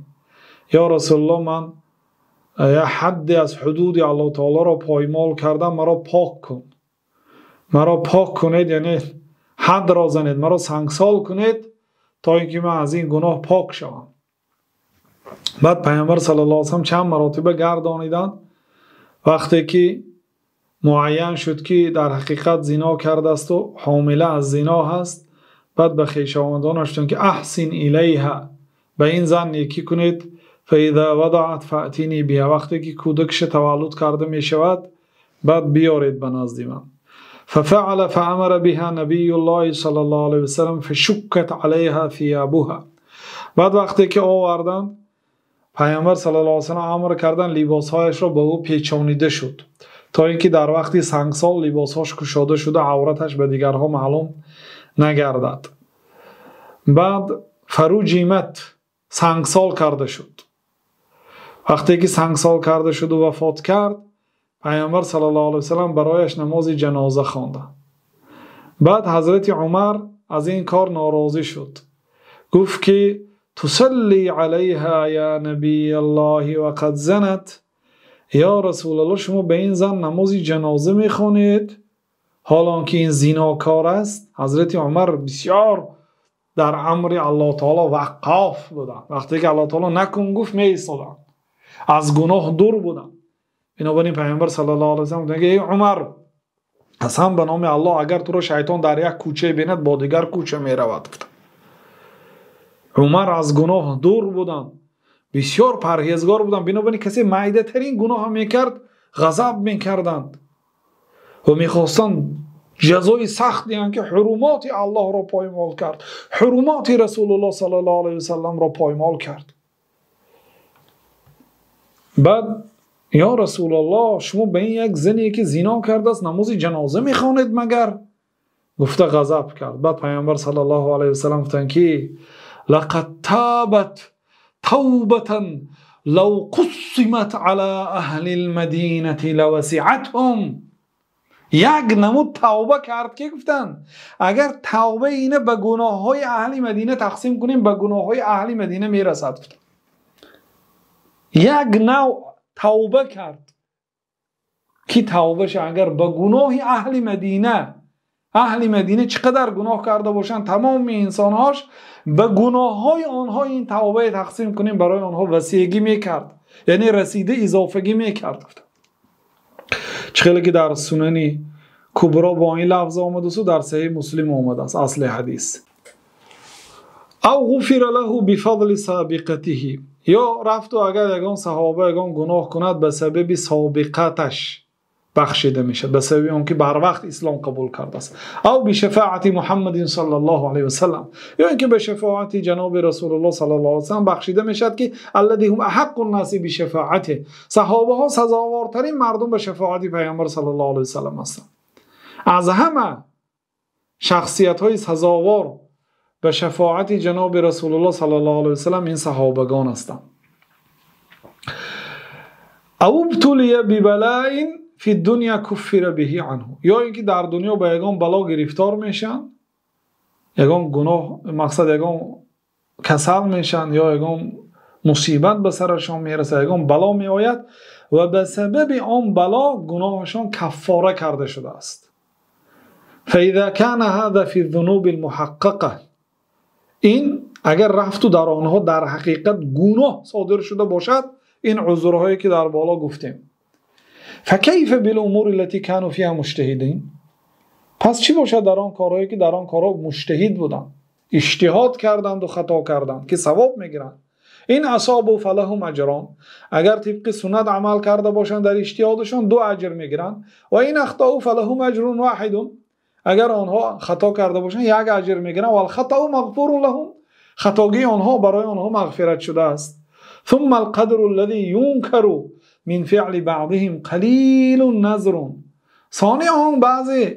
Speaker 1: Ё Расулаллоҳ, ман як ҳадде аз ҳудуди Аллоҳу таолоро поймол кардам, маро пок кун, маро пок кунед, яъне ҳадро занед, маро сангсол кунед, то ин ки ман аз ин гуноҳ пок шавам. Баъд Пайғамбар саллаллоҳу алайҳи васаллам чанд маротиба гардониданд. Вақте ки муайян шуд, ки дар ҳақиқат зино кардасту ҳомила аз зино ҳаст, баъд ба хешовандонаш гуфтанд, ки أحسن إليها, ба ин зан некӣ кунед, فإذا وضعت فأتني بها, вақте ки кӯдакша таваллуд карда мешавад, баъд биёред ба назди ман. ففعل فأمر بها نبي الله صلى الله عليه وسلم فشكت عليها ثيابها. Баъд вақте ки оварданд, Пайғамбар саллаллоҳу алайҳи васаллам амр карданд, либосҳояшро ба ӯ печонида шуд, то ин ки дар вақти сангсол либосҳош кушода шуда, авраташ ба дигарҳо маълум нагардад. Баъд فرجمت, сангсол карда шуд. Вақте ки сангсол карда шуду вафот кард, Пайғамбар саллаллоҳу алайҳи васаллам барояш намози ҷаноза хонда. Баъд ҳазрати Умар аз ин кор норозӣ шуд, гуфт, ки تصلي عليها يا نبي الله وقد زنت. Ё Расулаллоҳ, шумо ба ин зан намози ҷаноза мехонед, ҳолон ки ин зинокор аст. Ҳазрати Умар бисёр дар амри Аллоҳ таоло ваққоф буданд. Вақте ки Аллоҳ таоло накун гуфт, меистоданд, аз гуноҳ дур буданд. Бинобар ин Пайғамбар саллаллоҳу алайҳи васаллам гуфтанд, эй Умар, қасам ба номи Аллоҳ, агар туро шайтон дар як кӯчае бинад, бо дигар кӯча меравад. Умар аз гуноҳ дур буданд, бисёр парҳезгор буданд. Бинобар ин касе майдатарин гуноҳ мекард, ғазаб мекарданд ва мехостанд ҷазои сахт диҳанд, ки ҳурумоти Аллоҳро поймол кард, ҳурумоти Расулуллоҳ саллаллоҳу алайҳи васалламро поймол кард. Баъд ё Расулаллоҳ, шумо ба ин як зане, ки зино кардааст, намози ҷаноза мехонед магар? Гуфта ғазаб кард. Баъд Пайғамбар саллаллоҳу алайҳи васаллам гуфтанд, ки لقد تابت توبة لو قسمت على أهل المدينة لوسعتهم. Як намуд тавба кард, ки гуфтанд, агар тавбаи ина ба гуноҳҳои аҳли Мадина тақсим кунем, ба гуноҳҳои аҳли Мадина мерасад. Гуфтанд, як нав тавба кард, ки тавбаша агар ба гуноҳи аҳли Мадина, аҳли Мадина чӣ қадар гуноҳ карда бошанд, тамоми инсонҳош, ба гуноҳҳои онҳо ин тавбае тақсим кунем, барои онҳо васеъгӣ мекард, яъне расида изофагӣ мекард. Гуфтанд, чӣ хеле ки дар Сунани Кубро бо ин лафз омадасту дар Саҳиҳ Муслим омадааст асли ҳадис. أو غفر له بفضل سابقته, ё рафту агар ягон саҳоба ягон гуноҳ кунад, ба сабаби собиқаташ бахшида мешавад, ба сабаби он ки барвақт ислом қабул кардааст. أو بشفاعة محمد صلى الله عليه وسلم, ё ин ки ба шафоати ҷаноби Расулуллоҳ саллаллоҳу алайҳи васаллам бахшида мешавад, ки الذي هم أحق الناس بشفاعته. Саҳобаҳо сазовортарин мардум ба шафоати Пайғамбар саллаллоҳу алайҳи васаллам ҳастанд. Аз ҳама шахсиятҳои сазовор ба шафоати ҷаноби Расулуллоҳ саллаллоҳу алайҳи васаллам ин саҳобагон ҳастанд. أو ابتلي ببلاء في الدنيا كفر به عنه, ё ин ки дар дунё ба ягон бало гирифтор мешаванд, ягон гуноҳ, мақсад, ягон касал мешаванд ё ягон мусибат ба сарашон мерасад, ягон бало меояд ва ба сабаби он бало гуноҳашон каффора карда шудааст. فإذا كان هذا في الذنوب المحققة, ин агар рафту дар онҳо дар ҳақиқат гуноҳ содир шуда бошад, ин узрҳое ки дар боло гуфтем. فكيف بالأمور التي كانوا فيها مجتهدين؟ پس چی باشد در آن کارهایی که در آن کارها مجتهد بودند، اجتهاد کردند و خطا کردند که ثواب میگیرند. این اصابوا فلهم اجران، اگر طبق سنت عمل کرده باشند در اجتهادشان 2 اجر میگیرند. و این اخطاوا فلهم اجر واحد، اگر آنها خطا کرده باشند 1 اجر میگیرند. والخطا مغفور لهم، خطاگی آنها برای آنها مغفرت شده است. ثم القدر الذي ينكر من فعل بعضهم قلیل نظر. ثانی آن بعضی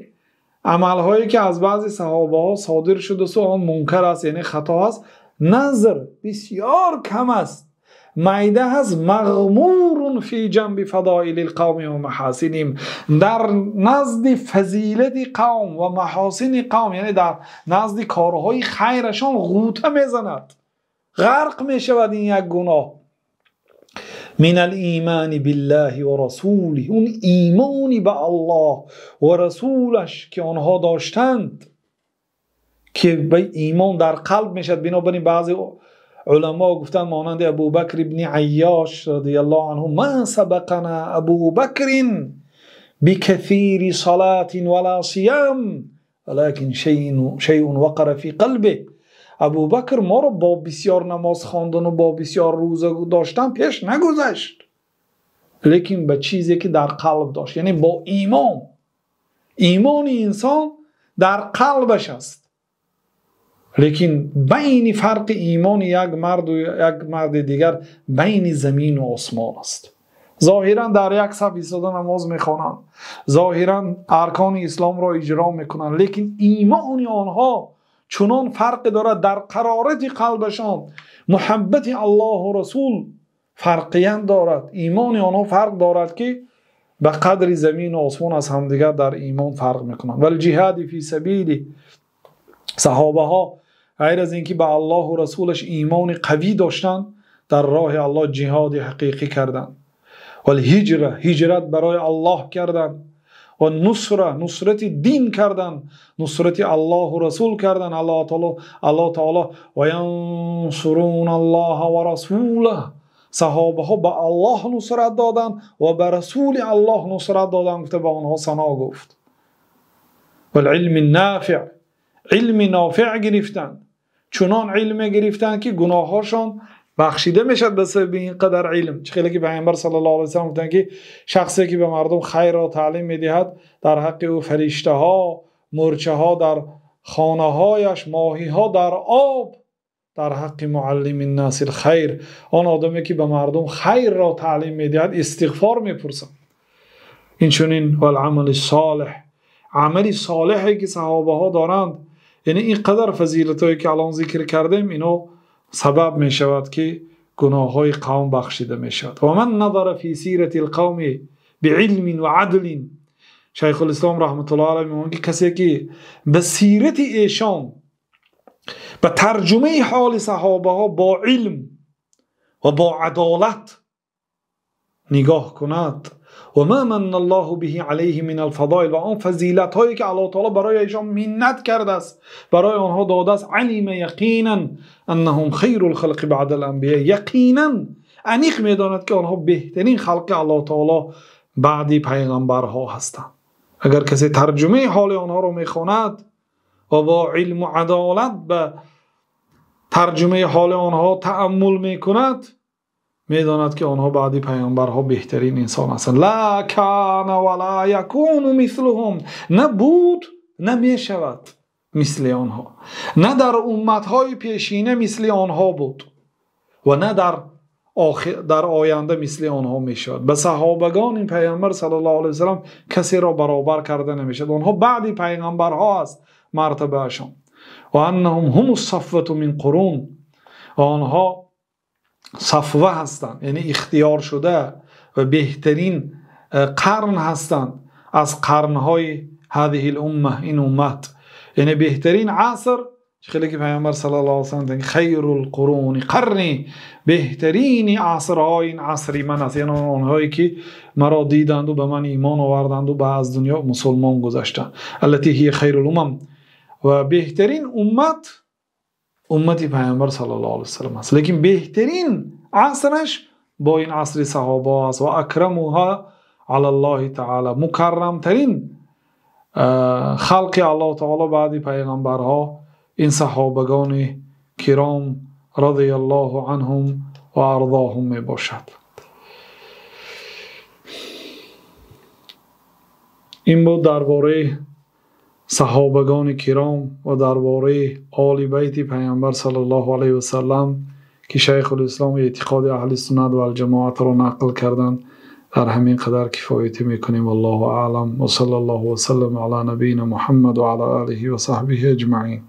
Speaker 1: عملهایی که از بعضی صحابه ها صادر شده و آن منکر است، یعنی خطا است، نظر بسیار کم است، میده هست. مغمور فی جنب فضائل القوم و محاسنهم، در نزد فضیلت قوم و محاسن قوم، یعنی در نزد کارهای خیرشان غوطه میزند، غرق میشود این یک گناه. من الایمان بالله و رسوله، اون ایمانی به الله و رسولش که آنها داشتند که به ایمان در قلب میشد. بنابراین بعضی علما گفتند مانند ابوبکر ابن عیاش رضی الله عنه، ما سبقنا ابوبکر بكثير صلاة ولا صيام ولكن شيء وقر في قلبه. ابوبکر ما رو با بسیار نماز خواندن و با بسیار روزه داشتن پیش نگذشت، لیکن به چیزی که در قلب داشت، یعنی با ایمان. ایمان انسان در قلبش است، لیکن بین فرق ایمان یک مرد و یک مرد دیگر بین زمین و آسمان است. ظاهرا در یک صف ایستاده نماز میخوانند، ظاهرا ارکان اسلام را اجرا میکنند، لیکن ایمان آنها چنان فرق دارد در قرارت قلبشان، محبت الله و رسول فرقیت دارد، ایمان آنها فرق دارد که به قدر زمین و آسمان از همدیگر در ایمان فرق میکنند. ولی جهاد فی سبیل، صحابه ها غیر از اینکه به الله و رسولش ایمان قوی داشتند، در راه الله جهاد حقیقی کردند. والهجره، هجرت برای الله کردند. و نصره، نصرت دین کردند، نصرت الله و رسول کردند. الله تعالی و ینصرون الله و رسوله، صحابه ها به الله نصرت دادند و به رسول الله نصرت دادند، گفته به آنها ثنا گفت. والعلم النافع، علم نافع گرفتند، چنان علم گرفتند که گناهاشان بخشیده میشد به سبب این قدر علم. چه خیلی که پیامبر صلی الله علیه و سلم گفتند که شخصی که به مردم خیر را تعلیم میدهد در حق او فرشته ها، مورچه ها در خانه هایش، ماهی ها در آب، در حق معلم الناس الخیر، آن آدمی که به مردم خیر را تعلیم میدهد استغفار میپرسد. این چنین والعمل الصالح، عمل صالحی که صحابه ها دارند، یعنی اینقدر فضیلت هایی که الان ذکر کردیم، اینو سبب می شود که گناه های قوم بخشیده می شود. و من نظر فی سیرت القوم بعلم و عدل، شیخ الاسلام رحمت الله علیه میگه که کسی که به سیرت ایشان، به ترجمه حال صحابه ها با علم و با عدالت نگاه کند، و ما من الله به علیه من الفضائل، و آن فضیلت هایی که الله تعالی برای ایشان منت کرده است، برای آنها داده است، علم یقینا انهم خیر الخلق بعد الانبیاء، یقینا انیق میداند که آنها بهترین خلق الله تعالی بعد پیغمبرها هستند. اگر کسی ترجمه حال آنها رو میخواند و با علم و عدالت به ترجمه حال آنها تأمل میکند، میداند که آنها بعدی پیامبرها بهترین انسان هستند. لا کان ولا یکون مثلهم، نه بود نه میشود مثل آنها، نه در امتهای پیشینه مثل آنها بود و نه در آینده مثل آنها میشود. به صحابگان این پیامبر صلی الله علیه و سلم کسی را برابر کرده نمیشد، آنها بعدی پیغمبرها است مرتبه اشان. و انهم هم الصفوة من قرون، و آنها صفوه هستند، یعنی اختیار شده و بهترین قرن هستند از قرنهای هذه الامه، این امت، یعنی بهترین عصر. خیلی که پیامبر صلی الله علیه و سلم خیر القرون قرنی، بهترین عصرهای این عصری من است، یعنی آنهایی که مرا دیدند و به من ایمان آوردند و به از دنیا مسلمان گذشتند، التي هی خیر الامم، و بهترین امت امتی پیامبر صلی الله علیه و سلم است، لیکن بهترین عصرش با این عصر صحابه است. و اکرمها ала Аллоҳи таъоло. Мукаррамтарин халқи Аллоҳ таъоло баъди пайғамбарҳо ин саҳобагони киром радияллоҳу анҳум ва ардоҳум мебошад. Ин буд дар бораи саҳобагони киром ва дар бораи оли байти пайғамбар саллаллоҳу алайҳи васаллам ки Шайхулислом эътиқоди аҳли суннат вал ҷамоатро нақл карданд. Дар ҳамин қадар кифоятӣ мекунем. Валлоҳу аълам ва саллаллоҳу васаллам ала набийина Муҳаммад ва ала олиҳи ва саҳбиҳи аҷмаин.